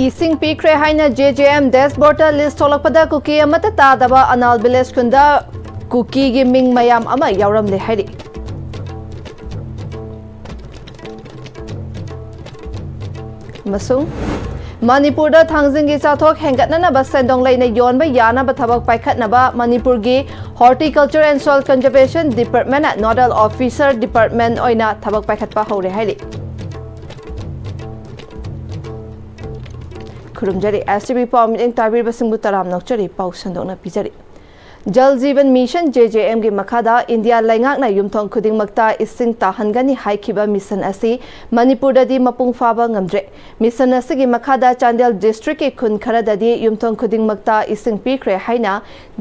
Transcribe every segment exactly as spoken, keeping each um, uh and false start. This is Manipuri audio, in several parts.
ꯏꯁꯤꯡ ꯄꯤꯈ꯭ꯔꯦ ꯍꯥꯏꯅ JJM dashboardꯇ list ꯊꯣꯛꯂꯛꯄꯗ ꯀꯨꯀꯤ ꯑꯃꯠꯇ ꯇꯥꯗꯕ ꯑꯅꯥꯜ village ꯈꯨꯟꯗ ꯀꯨꯀꯤꯒꯤ ꯃꯤꯡ ꯃꯌꯥꯝ ꯑꯃ ꯌꯥꯎꯔꯝꯂꯦ ꯍꯥꯏꯔꯤ꯫ ꯑꯃꯁꯨꯡ ꯃꯅꯤꯄꯨꯔꯗ ꯊꯥꯡꯖꯤꯡꯒꯤ ꯆꯥꯊꯣꯛ ꯍꯦꯟꯒꯠꯅꯅꯕ ꯁꯦꯟꯗꯣꯡ ꯂꯩꯅ ꯌꯣꯟꯕ ꯌꯥꯅꯕ ꯊꯕꯛ ꯄꯥꯏꯈꯠꯅꯕ ꯃꯅꯤꯄꯨꯔꯒꯤ Horticulture and Soil Conservation Departmentꯅ nodal officer department ꯑꯣꯏꯅ ꯊꯕꯛ ꯄꯥꯏꯈꯠꯄ ꯍꯧꯔꯦ ꯍꯥꯏꯔꯤ꯫ ꯈꯨꯔꯨꯝꯖꯔꯤ꯫ STV ꯄꯥꯎ ꯃꯤꯠꯌꯦꯡ ꯇꯥꯕꯤꯔꯤꯕꯁꯤꯡꯕꯨ ꯇꯔꯥꯝꯅ ꯑꯣꯛꯆꯔꯤ꯫ ꯄꯥꯎ ꯁꯟꯗꯣꯛꯅ ꯄꯤꯖꯔꯤ꯫ ꯖꯜ ꯖꯤꯕꯟ ꯃꯤꯁꯟ, JJMꯒꯤ ꯃꯈꯥꯗ ꯏꯟꯗꯤꯌꯥ ꯂꯩꯉꯥꯛꯅ ꯌꯨꯝꯊꯣꯡ ꯈꯨꯗꯤꯡꯃꯛꯇ ꯏꯁꯤꯡ ꯇꯥꯍꯟꯒꯅꯤ ꯍꯥꯏꯈꯤꯕ ꯃꯤꯁꯟ ꯑꯁꯤ ꯃꯅꯤꯄꯨꯔꯗꯗꯤ ꯃꯄꯨꯡ ꯐꯥꯕ ꯉꯝꯗ꯭ꯔꯦ꯫ ꯃꯤꯁꯟ ꯑꯁꯤꯒꯤ ꯃꯈꯥꯗ ꯆꯥꯟꯗꯦꯜ districtꯀꯤ ꯈꯨꯟ ꯈꯔꯗꯗꯤ ꯌꯨꯝꯊꯣꯡ ꯈꯨꯗꯤꯡꯃꯛꯇ ꯏꯁꯤꯡ ꯄꯤꯈ꯭ꯔꯦ ꯍꯥꯏꯅ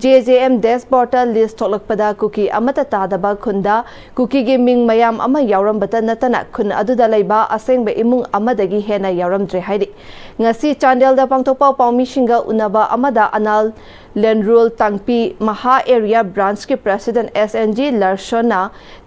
JJM dashboardꯇ list ꯊꯣꯛꯂꯛꯄꯗ ꯀꯨꯀꯤ ꯑꯃꯠꯇ ꯇꯥꯗꯕ ꯈꯨꯟꯗ ꯀꯨꯀꯤꯒꯤ ꯃꯤꯡ ꯃꯌꯥꯝ ꯑꯃ ꯌꯥꯎꯔꯝꯕꯇ ꯅꯠꯇꯅ ꯈꯨꯟ ꯑꯗꯨꯗ ꯂꯩꯕ ꯑꯁꯦꯡꯕ ꯏꯃꯨꯡ ꯑꯃꯗꯒꯤ ꯍꯦꯟꯅ ꯌꯥꯎꯔꯝꯗ꯭ꯔꯦ ꯍꯥꯏꯔꯤ꯫ ꯉꯁꯤ ꯆꯥꯟꯗꯦꯜꯗ ꯄꯥꯡꯊꯣꯛꯄ ꯄꯥꯎꯃꯤꯁꯤꯡꯒ ꯎꯅꯕ ꯑꯃꯗ Anal ꯂꯦꯟꯔꯨꯜ ꯇꯥꯡꯄꯤ ꯃꯍꯥ area branchꯀꯤ president SNG ꯂꯔꯁꯣꯟꯅ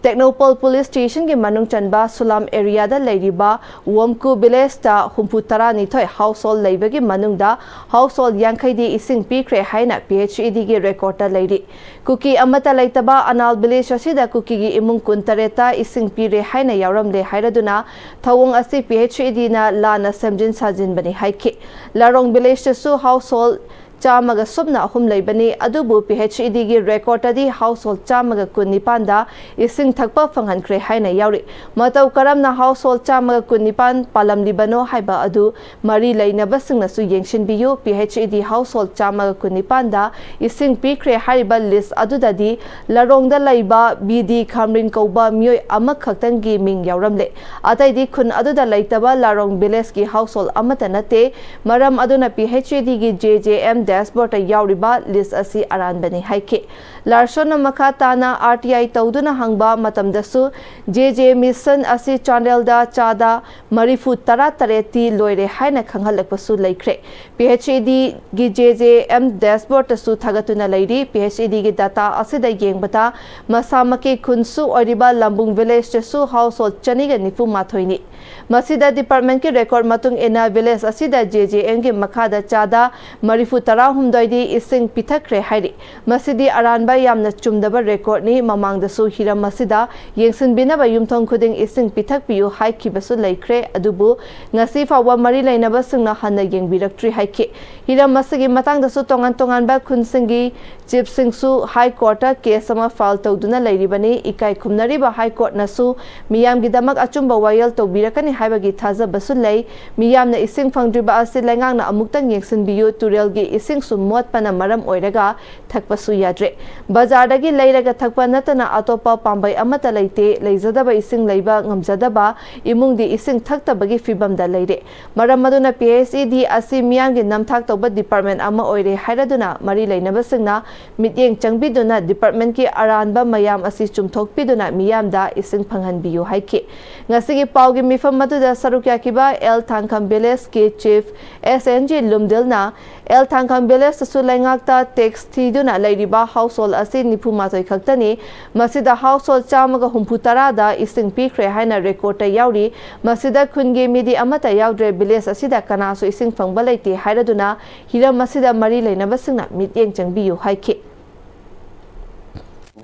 Tengnoupal police stationꯒꯤ ꯃꯅꯨꯡ ꯆꯟꯕ ꯁꯨꯂꯥꯝ areaꯗ ꯂꯩꯔꯤꯕ ꯋꯣꯝꯀꯨ villageꯇ ꯍꯨꯝꯐꯨ ꯇꯔꯥꯅꯤꯊꯣꯏ household ꯂꯩꯕꯒꯤ ꯃꯅꯨꯡꯗ household ꯌꯥꯡꯈꯩꯗꯤ ꯏꯁꯤꯡ ꯄꯤꯈ꯭ꯔꯦ ꯍꯥꯏꯅ PHEDꯒꯤ recordꯇ ꯂꯩꯔꯤ꯫ ꯀꯨꯀꯤ ꯑꯃꯠꯇ ꯂꯩꯇꯕ ꯑꯅꯥꯜ village ꯑꯁꯤꯗ ꯀꯨꯀꯤꯒꯤ ꯏꯃꯨꯡ ꯀꯨꯟꯇꯔꯦꯠꯇ ꯏꯁꯤꯡ ꯄꯤꯔꯦ ꯍꯥꯏꯅ ꯌꯥꯎꯔꯝꯂꯦ ꯍꯥꯏꯔꯗꯨꯅ ꯊꯧꯑꯣꯡ ꯑꯁꯤ PHEDꯅ ꯂꯥꯟꯅ ꯁꯦꯝꯖꯤꯟ ꯁꯥꯖꯤꯟꯕꯅꯤ ꯍꯥꯏꯈꯤ꯫ ꯂꯥꯔꯣꯡ villageꯇꯁꯨ household ꯆꯥꯝꯃꯒ ꯁꯨꯞꯅ ꯑꯍꯨꯝ ꯂꯩꯕꯅꯤ, ꯑꯗꯨꯕꯨ PHEDꯒꯤ recordꯇꯗꯤ household ꯆꯥꯝꯃꯒ ꯀꯨꯟꯅꯤꯄꯥꯟꯗ ꯏꯁꯤꯡ ꯊꯛꯄ ꯐꯪꯍꯟꯈ꯭ꯔꯦ ꯍꯥꯏꯅ ꯌꯥꯎꯔꯤ꯫ ꯃꯇꯧ ꯀꯔꯝꯅ household ꯆꯥꯝꯃꯒ ꯀꯨꯟꯅꯤꯄꯥꯟ ꯄꯥꯜꯂꯝꯂꯤꯕꯅꯣ ꯍꯥꯏꯕ ꯑꯗꯨ ꯃꯔꯤ ꯂꯩꯅꯕꯁꯤꯡꯅꯁꯨ ꯌꯦꯡꯁꯤꯟꯕꯤꯌꯨ꯫ PHED household ꯆꯥꯝꯃꯒ ꯀꯨꯟꯅꯤꯄꯥꯟꯗ ꯏꯁꯤꯡ ꯄꯤꯈ꯭ꯔꯦ ꯍꯥꯏꯔꯤꯕ list ꯑꯗꯨꯗꯗꯤ ꯂꯥꯔꯣꯡꯗ ꯂꯩꯕ BD ꯈꯥꯝꯔꯤꯡ ꯀꯧꯕ ꯃꯤꯑꯣꯏ ꯑꯃꯈꯛꯇꯪꯒꯤ ꯃꯤꯡ ꯌꯥꯎꯔꯝꯂꯦ꯫ ꯑꯇꯩꯗꯤ ꯈꯨꯟ ꯑꯗꯨꯗ ꯂꯩꯇꯕ ꯂꯥꯔꯣꯡ villageꯀꯤ household ꯑꯃꯠꯇ ꯅꯠꯇꯦ꯫ ꯃꯔꯝ ꯑꯗꯨꯅ PHEDꯒꯤ JJM dashboardꯇ ꯌꯥꯎꯔꯤꯕ list ꯑꯁꯤ ꯑꯔꯥꯟꯕꯅꯤ ꯍꯥꯏꯈꯤ꯫ ꯂꯥꯔꯁꯟꯅ ꯃꯈꯥ ꯇꯥꯅ R T I ꯇꯧꯗꯨꯅ ꯍꯪꯕ ꯃꯇꯝꯗꯁꯨ, J J mission ꯑꯁꯤ ꯆꯥꯟꯗꯦꯜꯗ ꯆꯥꯗ ꯃꯔꯤꯐꯨ ꯇꯔꯥ ꯇꯔꯦꯠꯇꯤ ꯂꯣꯏꯔꯦ ꯍꯥꯏꯅ ꯈꯪꯍꯜꯂꯛꯄꯁꯨ ꯂꯩꯈ꯭ꯔꯦ꯫ P H E Dꯒꯤ J J M dashboardꯇꯁꯨ ꯊꯥꯒꯠꯇꯨꯅ ꯂꯩꯔꯤ꯫ P H E Dꯒꯤ data ꯑꯁꯤꯗ ꯌꯦꯡꯕꯗ, ꯃꯁꯥꯃꯛꯀꯤ ꯈꯨꯟꯁꯨ ꯑꯣꯏꯔꯤꯕ ꯂꯝꯕꯨꯡ villageꯇꯁꯨ household ꯆꯅꯤꯒ ꯅꯤꯐꯨ ꯃꯥꯊꯣꯏꯅꯤ꯫ ꯃꯁꯤꯗ departmentꯀꯤ record ꯃꯇꯨꯡ ꯏꯟꯅ, village ꯑꯁꯤꯗ J J Mꯒꯤ ꯃꯈꯥꯗ ꯆꯥꯗ ꯃꯔꯤꯐꯨ ꯇꯔꯥꯍꯨꯝꯗꯣꯏꯗꯤ ꯏꯁꯤꯡ ꯄꯤꯊꯛꯈ꯭ꯔꯦ ꯍꯥꯏꯔꯤ꯫ ꯃꯁꯤꯗꯤ ꯑꯔꯥꯟꯕ, ꯌꯥꯝꯅ ꯆꯨꯝꯗꯕ recordꯅꯤ꯫ ꯃꯃꯥꯡꯗꯁꯨ ꯍꯤꯔꯝ ꯑꯁꯤꯗ ꯌꯦꯡꯁꯤꯟꯕꯤꯅꯕ ꯌꯨꯝꯊꯣꯡ ꯈꯨꯗꯤꯡ ꯏꯁꯤꯡ ꯄꯤꯊꯛꯄꯤꯌꯨ ꯍꯥꯏꯈꯤꯕꯁꯨ ꯂꯩꯈ꯭ꯔꯦ, ꯑꯗꯨꯕꯨ ꯉꯁꯤ ꯐꯥꯎꯕ ꯃꯔꯤ ꯂꯩꯅꯕꯁꯤꯡꯅ ꯍꯟꯅ ꯌꯦꯡꯕꯤꯔꯛꯇ꯭ꯔꯤ ꯍꯥꯏꯈꯤ꯫ ꯍꯤꯔꯝ ꯑꯁꯤꯒꯤ ꯃꯇꯥꯡꯗꯁꯨ ꯇꯣꯉꯥꯟ ꯇꯣꯉꯥꯟꯕ ꯈꯨꯟꯁꯤꯡꯒꯤ chiefꯁꯤꯡꯁꯨ High Courtꯇ case ꯑꯃ file ꯇꯧꯗꯨꯅ ꯂꯩꯔꯤꯕꯅꯤ꯫ ꯏꯀꯥꯏ ꯈꯨꯝꯅꯔꯤꯕ High Courtꯅꯁꯨ ꯃꯤꯌꯥꯝꯒꯤꯗꯃꯛ ꯑꯆꯨꯝꯕ ꯋꯥꯌꯦꯜ ꯇꯧꯕꯤꯔꯛꯀꯅꯤ ꯍꯥꯏꯕꯒꯤ ꯊꯥꯖꯕꯁꯨ ꯂꯩ꯫ ꯃꯤꯌꯥꯝꯅ ꯏꯁꯤꯡ ꯐꯪꯗ꯭ꯔꯤꯕ ꯑꯁꯤ ꯂꯩꯉꯥꯛꯅ ꯑꯃꯨꯛꯇꯪ ꯌꯦꯡꯁꯤꯟꯕꯤꯌꯨ, ꯇꯨꯔꯦꯜꯒꯤ ꯏꯁꯤꯡꯁꯨ ꯃꯣꯠꯄꯅ ꯃꯔꯝ ꯑꯣꯏꯔꯒ ꯊꯛꯄꯁꯨ ꯌꯥꯗ꯭ꯔꯦ꯫ ꯕꯖꯥꯔꯗꯒꯤ ꯂꯩꯔꯒ ꯊꯛꯄ ꯅꯠꯇꯅ ꯑꯇꯣꯞꯄ ꯄꯥꯝꯕꯩ ꯑꯃꯠꯇ ꯂꯩꯇꯦ꯫ ꯂꯩꯖꯗꯕ ꯏꯁꯤꯡ ꯂꯩꯕ ꯉꯝꯖꯗꯕ ꯏꯃꯨꯡꯗꯤ ꯏꯁꯤꯡ ꯊꯛꯇꯕꯒꯤ ꯐꯤꯕꯝꯗ ꯂꯩꯔꯦ꯫ ꯃꯔꯝ ꯑꯗꯨꯅ P H E D ꯑꯁꯤ ꯃꯤꯌꯥꯝꯒꯤ ꯅꯝꯊꯥꯛ ꯇꯧꯕ department ꯑꯃ ꯑꯣꯏꯔꯦ ꯍꯥꯏꯔꯗꯨꯅ ꯃꯔꯤ ꯂꯩꯅꯕꯁꯤꯡꯅ ꯃꯤꯠꯌꯦꯡ ꯆꯪꯕꯤꯗꯨꯅ departmentꯀꯤ ꯑꯔꯥꯟꯕ ꯃꯌꯥꯝ ꯑꯁꯤ ꯆꯨꯝꯊꯣꯛꯄꯤꯗꯨꯅ ꯃꯤꯌꯥꯝꯗ ꯏꯁꯤꯡ ꯐꯪꯍꯟꯕꯤꯌꯨ ꯍꯥꯏꯈꯤ꯫ ꯉꯁꯤꯒꯤ ꯄꯥꯎꯒꯤ ꯃꯤꯐꯝ ꯑꯗꯨꯗ ꯁꯔꯨꯛ ꯌꯥꯈꯤꯕ ꯑꯦꯜ ꯊꯥꯡꯈꯝ villageꯀꯤ chief S N G ꯂꯨꯝꯗꯤꯜꯅ, ꯑꯦꯜ ꯊꯥꯡꯈꯝ villageꯇꯁꯨ ꯂꯩꯉꯥꯛꯇ tax ꯊꯤꯗꯨꯅ ꯂꯩꯔꯤꯕ household ꯑꯁꯤ ꯅꯤꯐꯨ ꯃꯥꯊꯣꯏ ꯈꯛꯇꯅꯤ꯫ ꯃꯁꯤꯗ household ꯆꯥꯝꯃꯒ ꯍꯨꯝꯐꯨ ꯇꯔꯥꯗ ꯏꯁꯤꯡ ꯄꯤꯈ꯭ꯔꯦ ꯍꯥꯏꯅ recordꯇ ꯌꯥꯎꯔꯤ꯫ ꯃꯁꯤꯗ ꯈꯨꯟꯒꯤ ꯃꯤꯗꯤ ꯑꯃꯠꯇ ꯌꯥꯎꯗ꯭ꯔꯦ꯫ Village ꯑꯁꯤꯗ ꯀꯅꯥꯁꯨ ꯏꯁꯤꯡ ꯐꯪꯕ ꯂꯩꯇꯦ ꯍꯥꯏꯔꯗꯨꯅ ꯍꯤꯔꯝ ꯑꯁꯤꯗ ꯃꯔꯤ ꯂꯩꯅꯕꯁꯤꯡꯅ ꯃꯤꯠꯌꯦꯡ ꯆꯪꯕꯤꯌꯨ ꯍꯥꯏꯈꯤ꯫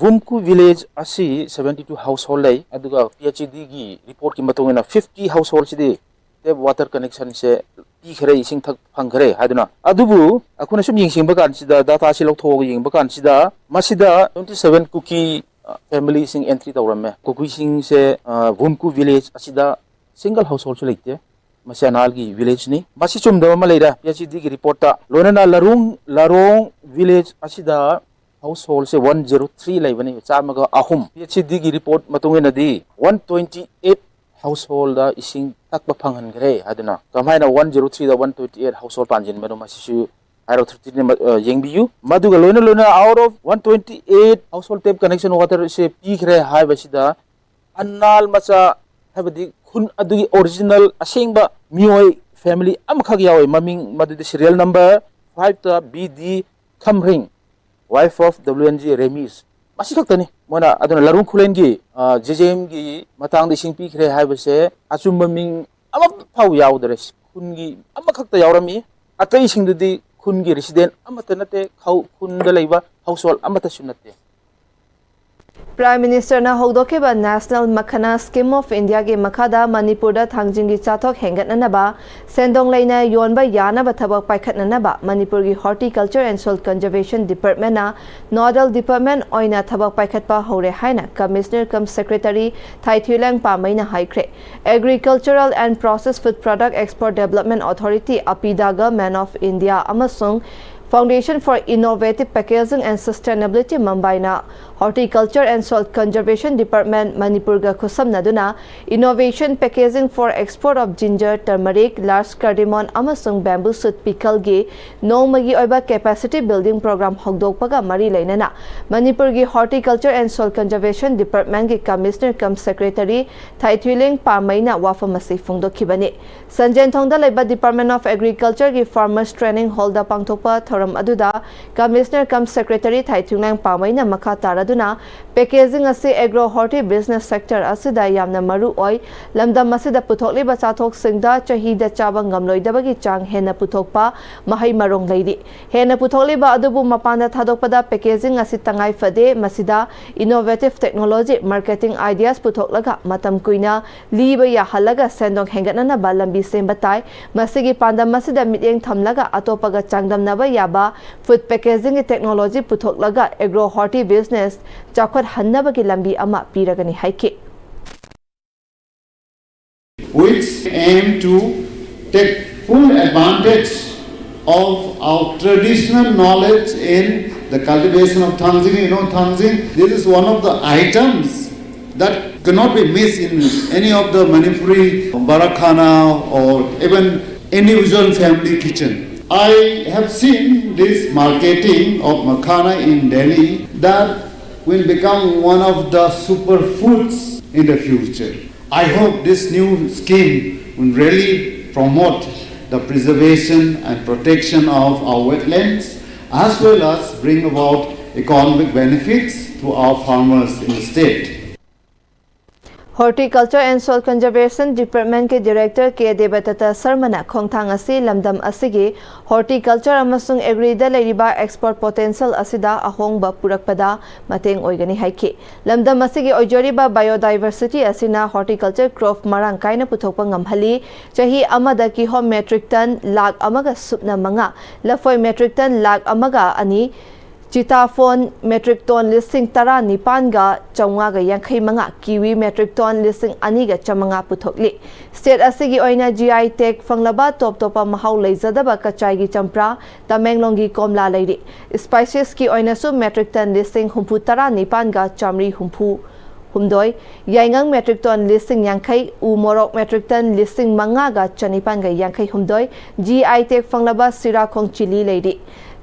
ꯋꯨꯝꯀꯨ village ꯑꯁꯤ seventy two household ꯂꯩ, ꯑꯗꯨꯒ P H E Dꯒꯤ reportꯀꯤ ꯃꯇꯨꯡ ꯏꯟꯅ fifty householdꯁꯤꯗꯤ tap water connectionꯁꯦ ꯄꯤꯈꯔꯦ, ꯏꯁꯤꯡ ꯊꯛ ꯐꯪꯈꯔꯦ ꯍꯥꯏꯗꯨꯅ꯫ ꯑꯗꯨꯕꯨ ꯑꯩꯈꯣꯏꯅ ꯁꯨꯝ ꯌꯦꯡꯁꯤꯟꯕ ꯀꯥꯟꯁꯤꯗ, dataꯁꯤ ꯂꯧꯊꯣꯛꯑꯒ ꯌꯦꯡꯕ ꯀꯥꯟꯁꯤꯗ, ꯃꯁꯤꯗ twenty seven ꯀꯨꯀꯤ familyꯁꯤꯡ entry ꯇꯧꯔꯝꯃꯦ꯫ ꯀꯨꯀꯤꯁꯤꯡꯁꯦ ꯋꯨꯝꯀꯨ village ꯑꯁꯤꯗ single householdꯁꯨ ꯂꯩꯇꯦ꯫ ꯃꯁꯤ ꯑꯅꯥꯜꯒꯤ villageꯅꯤ꯫ ꯃꯁꯤ ꯆꯨꯝꯗꯕ ꯑꯃ ꯂꯩꯔꯦ P H E Dꯒꯤ reportꯇ꯫ ꯂꯣꯏꯅꯅ ꯂꯔꯣꯡ, ꯂꯔꯣꯡ village ꯑꯁꯤꯗ householdꯁꯦ one zero three ꯂꯩꯕꯅꯤ, ꯆꯥꯝꯃꯒ ꯑꯍꯨꯝ꯫ P H E Dꯒꯤ report ꯃꯇꯨꯡ ꯏꯟꯅꯗꯤ one twenty eight householdꯗ ꯏꯁꯤꯡ ꯊꯛꯄ ꯐꯪꯍꯟꯈ꯭ꯔꯦ ꯍꯥꯏꯗꯨꯅ꯫ ꯀꯃꯥꯏꯅ one zero threeꯗ one twenty eight household ꯄꯥꯟꯁꯤꯟꯕꯅꯣ, ꯃꯁꯤꯁꯨ ꯍꯥꯏꯔꯤꯕ ꯑꯣꯊꯣꯔꯤꯇꯤꯅ ꯃ- ꯑ, ꯌꯦꯡꯕꯤꯌꯨ꯫ ꯃꯗꯨꯒ ꯂꯣꯏꯅ ꯂꯣꯏꯅꯅ, out of one twenty eight household tap connection water ꯁꯦ ꯄꯤꯈ꯭ꯔꯦ ꯍꯥꯏꯕꯁꯤꯗ, ꯑꯅꯥꯜ ꯃꯆꯥ, ꯍꯥꯏꯕꯗꯤ ꯈꯨꯟ ꯑꯗꯨꯒꯤ ꯑꯣꯔꯤꯖꯤꯅꯦꯜ ꯑꯁꯦꯡꯕ ꯃꯤꯑꯣꯏ, ꯐꯦꯃꯤꯂꯤ ꯑꯃꯈꯛ ꯌꯥꯎꯋꯤ꯫ ꯃꯃꯤꯡ ꯃꯗꯨꯗꯤ serial number five ꯇ B D Khamring, wife of W N G Remis꯫ ꯃꯁꯤ ꯈꯛꯇꯅꯤ ꯃꯣꯏꯅ꯫ ꯑꯗꯨꯅ ꯂꯔꯨꯡ ꯈꯨꯂꯦꯟꯒꯤ, ꯑ, ꯖꯦꯖꯦꯝꯒꯤ ꯃꯇꯥꯡꯗ ꯏꯁꯤꯡ ꯄꯤꯈ꯭ꯔꯦ ꯍꯥꯏꯕꯁꯦ ꯑꯆꯨꯝꯕ ꯃꯤꯡ ꯑꯃꯐꯥꯎ ꯌꯥꯎꯗ꯭ꯔꯦ꯫ ꯈꯨꯟꯒꯤ ꯑꯃꯈꯛꯇ ꯌꯥꯎꯔꯝꯃꯤ꯫ ꯑꯇꯩꯁꯤꯡꯗꯨꯗꯤ ꯈꯨꯟꯒꯤ resident ꯑꯃꯠꯇ ꯅꯠꯇꯦ, ꯈꯧ-, ꯈꯨꯟꯗ ꯂꯩꯕ household ꯑꯃꯠꯇꯁꯨ ꯅꯠꯇꯦ꯫ Prime Ministerꯅ ꯍꯧꯗꯣꯛꯈꯤꯕ National Makhana Scheme of Indiaꯒꯤ ꯃꯈꯥꯗ ꯃꯅꯤꯄꯨꯔꯗ ꯊꯥꯡꯖꯤꯡꯒꯤ ꯆꯥꯊꯣꯛ ꯍꯦꯟꯒꯠꯅꯅꯕ, ꯁꯦꯟꯗꯣꯡ ꯂꯩꯅ ꯌꯣꯟꯕ ꯌꯥꯅꯕ ꯊꯕꯛ ꯄꯥꯏꯈꯠꯅꯅꯕ ꯃꯅꯤꯄꯨꯔꯒꯤ Horticulture and Soil Conservation Departmentꯅ nodal department ꯑꯣꯏꯅ ꯊꯕꯛ ꯄꯥꯏꯈꯠꯄ ꯍꯧꯔꯦ ꯍꯥꯏꯅ Commissioner cum Secretary ꯊꯥꯏꯊꯨꯏꯂꯦꯡ ꯄꯥꯃꯩꯅ ꯍꯥꯏꯈ꯭ꯔꯦ꯫ Agricultural and Processed Food Product Export Development Authority, APIDAꯒ Government of India ꯑꯃꯁꯨꯡ Foundation for Innovative Packaging and Sustainability, ꯃꯨꯝꯕꯥꯏꯅ Horticulture and Soil Conservation Department, ꯃꯅꯤꯄꯨꯔꯒ ꯈꯨꯠꯁꯝꯅꯗꯨꯅ Innovation Packaging for Export of Ginger, Turmeric, Large Cardamom ꯑꯃꯁꯨꯡ Bamboo Shoot Pickleꯒꯤ ꯅꯣꯡꯃꯒꯤ ꯑꯣꯏꯕ capacity building program ꯍꯧꯗꯣꯛꯄꯒ ꯃꯔꯤ ꯂꯩꯅꯅ ꯃꯅꯤꯄꯨꯔꯒꯤ Horticulture and Soil Conservation Departmentꯀꯤ Commissioner cum Secretary ꯊꯥꯏꯊꯨꯏꯂꯦꯡ ꯄꯥꯃꯩꯅ ꯋꯥꯐꯝ ꯑꯁꯤ ꯐꯣꯡꯗꯣꯛꯈꯤꯕꯅꯤ꯫ ꯁꯟꯖꯦꯟꯊꯣꯡꯗ ꯂꯩꯕ Department of Agricultureꯒꯤ Farmers Training Hallꯗ ꯄꯥꯡꯊꯣꯛꯄ ꯊꯧꯔꯝ ꯑꯗꯨꯗ Commissioner cum Secretary ꯊꯥꯏꯊꯨꯏꯂꯦꯡ ꯄꯥꯃꯩꯅ ꯃꯈꯥ ꯇꯥꯔꯗꯨꯅ, packaging ꯑꯁꯤ agro horti business sector ꯑꯁꯤꯗ ꯌꯥꯝꯅ ꯃꯔꯨ ꯑꯣꯏ꯫ ꯂꯝꯗꯝ ꯑꯁꯤꯗ ꯄꯨꯊꯣꯛꯂꯤꯕ ꯆꯥꯊꯣꯛꯁꯤꯡꯗ ꯆꯍꯤꯗ ꯆꯥꯕ ꯉꯝꯂꯣꯏꯗꯕꯒꯤ ꯆꯥꯡ ꯍꯦꯟꯅ ꯄꯨꯊꯣꯛꯄ ꯃꯍꯩ ꯃꯔꯣꯡ ꯂꯩꯔꯤ꯫ ꯍꯦꯟꯅ ꯄꯨꯊꯣꯛꯂꯤꯕ ꯑꯗꯨꯕꯨ ꯃꯄꯥꯟꯗ ꯊꯥꯗꯣꯛꯄꯗ packaging ꯑꯁꯤ ꯇꯉꯥꯏ ꯐꯗꯦ꯫ ꯃꯁꯤꯗ innovative technology, marketing ideas ꯄꯨꯊꯣꯛꯂꯒ ꯃꯇꯝ ꯀꯨꯏꯅ ꯂꯤꯕ ꯌꯥꯍꯜꯂꯒ ꯁꯦꯟꯗꯣꯡ ꯍꯦꯟꯒꯠꯅꯅꯕ ꯂꯝꯕꯤ ꯁꯦꯝꯕ ꯇꯥꯏ꯫ ꯃꯁꯤꯒꯤ ꯄꯥꯟꯗꯝ ꯑꯁꯤꯗ ꯃꯤꯠꯌꯦꯡ ꯊꯝꯂꯒ ꯑꯇꯣꯞꯄꯒ ꯆꯥꯡꯗꯝꯅꯕ ꯌꯥꯕ food packagingꯒꯤ technology ꯄꯨꯊꯣꯛꯂꯒ agro horti business ꯆꯥꯎꯈꯠꯍꯟꯅꯕꯒꯤ ꯂꯝꯕꯤ ꯑꯃ ꯄꯤꯔꯒꯅꯤ ꯍꯥꯏꯈꯤ꯫ Which aim to take full advantage of our traditional knowledge in the cultivation of thangjing. You know, thangjing, this is one of the items that cannot be missed in any of the Manipuri barakhana or even individual family kitchen. I have seen this marketing of makhana in Delhi that will become one of the superfoods in the future. I hope this new scheme will really promote the preservation and protection of our wetlands, as well as bring about economic benefits to our farmers in the state. Horticulture and Soil Conservation Department ꯀꯤ Director ꯀꯦ ꯗꯦꯕꯗꯠꯇ ꯁꯔꯃꯅ ꯈꯣꯡꯊꯥꯡ ꯑꯁꯤ ꯂꯝꯗꯝ ꯑꯁꯤꯒꯤ horticulture ꯑꯃꯁꯨꯡ agriꯗ ꯂꯩꯔꯤꯕ export potential ꯑꯁꯤꯗ ꯑꯍꯣꯡꯕ ꯄꯨꯔꯛꯄꯗ ꯃꯇꯦꯡ ꯑꯣꯏꯒꯅꯤ ꯍꯥꯏꯈꯤ꯫ ꯂꯝꯗꯝ ꯑꯁꯤꯒꯤ ꯑꯣꯏꯖꯔꯤꯕ biodiversity ꯑꯁꯤꯅ horticulture crop ꯃꯔꯥꯡ ꯀꯥꯏꯅ ꯄꯨꯊꯣꯛꯄ ꯉꯝꯍꯜꯂꯤ꯫ ꯆꯍꯤ ꯑꯃꯗ ꯀꯤꯍꯣꯝ metric ton ꯂꯥꯈ ꯑꯃꯒ ꯁꯨꯞꯅ ꯃꯉꯥ, ꯂꯐꯣꯏ metric ton ꯂꯥꯈ ꯑꯃꯒ ꯑꯅꯤ, ꯆꯤꯇꯥꯐꯣꯟ metric ton ꯂꯤꯁꯤꯡ ꯇꯔꯥ ꯅꯤꯄꯥꯟꯒ ꯆꯥꯝꯃꯉꯥꯒ ꯌꯥꯡꯈꯩ ꯃꯉꯥ, kiwi metric ton ꯂꯤꯁꯤꯡ ꯑꯅꯤꯒ ꯆꯥꯝꯃꯉꯥ ꯄꯨꯊꯣꯛꯂꯤ꯫ State ꯑꯁꯤꯒꯤ ꯑꯣꯏꯅ G I tag ꯐꯪꯂꯕ ꯇꯣꯞ ꯇꯣꯞꯄ ꯃꯍꯥꯎ ꯂꯩꯖꯗꯕ ꯀꯆꯥꯏꯒꯤ ꯆꯝꯄ꯭ꯔꯥ, ꯇꯃꯦꯡꯂꯣꯡꯒꯤ ꯀꯣꯝꯂꯥ ꯂꯩꯔꯤ꯫ Spices ꯀꯤ ꯑꯣꯏꯅꯁꯨ metric ton ꯂꯤꯁꯤꯡ ꯍꯨꯝꯐꯨ ꯇꯔꯥ ꯅꯤꯄꯥꯟꯒ ꯆꯥꯝꯃꯔꯤ ꯍꯨꯝꯐꯨ ꯍꯨꯝꯗꯣꯏ, ꯌꯥꯏꯉꯪ metric ton ꯂꯤꯁꯤꯡ ꯌꯥꯡꯈꯩ, ꯎ ꯃꯣꯔꯣꯛ metric ton ꯂꯤꯁꯤꯡ ꯃꯉꯥꯒ ꯆꯅꯤꯄꯥꯟꯒ ꯌꯥꯡꯈꯩ ꯍꯨꯝꯗꯣꯏ, G I tag ꯐꯪꯂꯕ ꯁꯤꯔꯥꯈꯣꯡ chilli ꯂꯩꯔꯤ꯫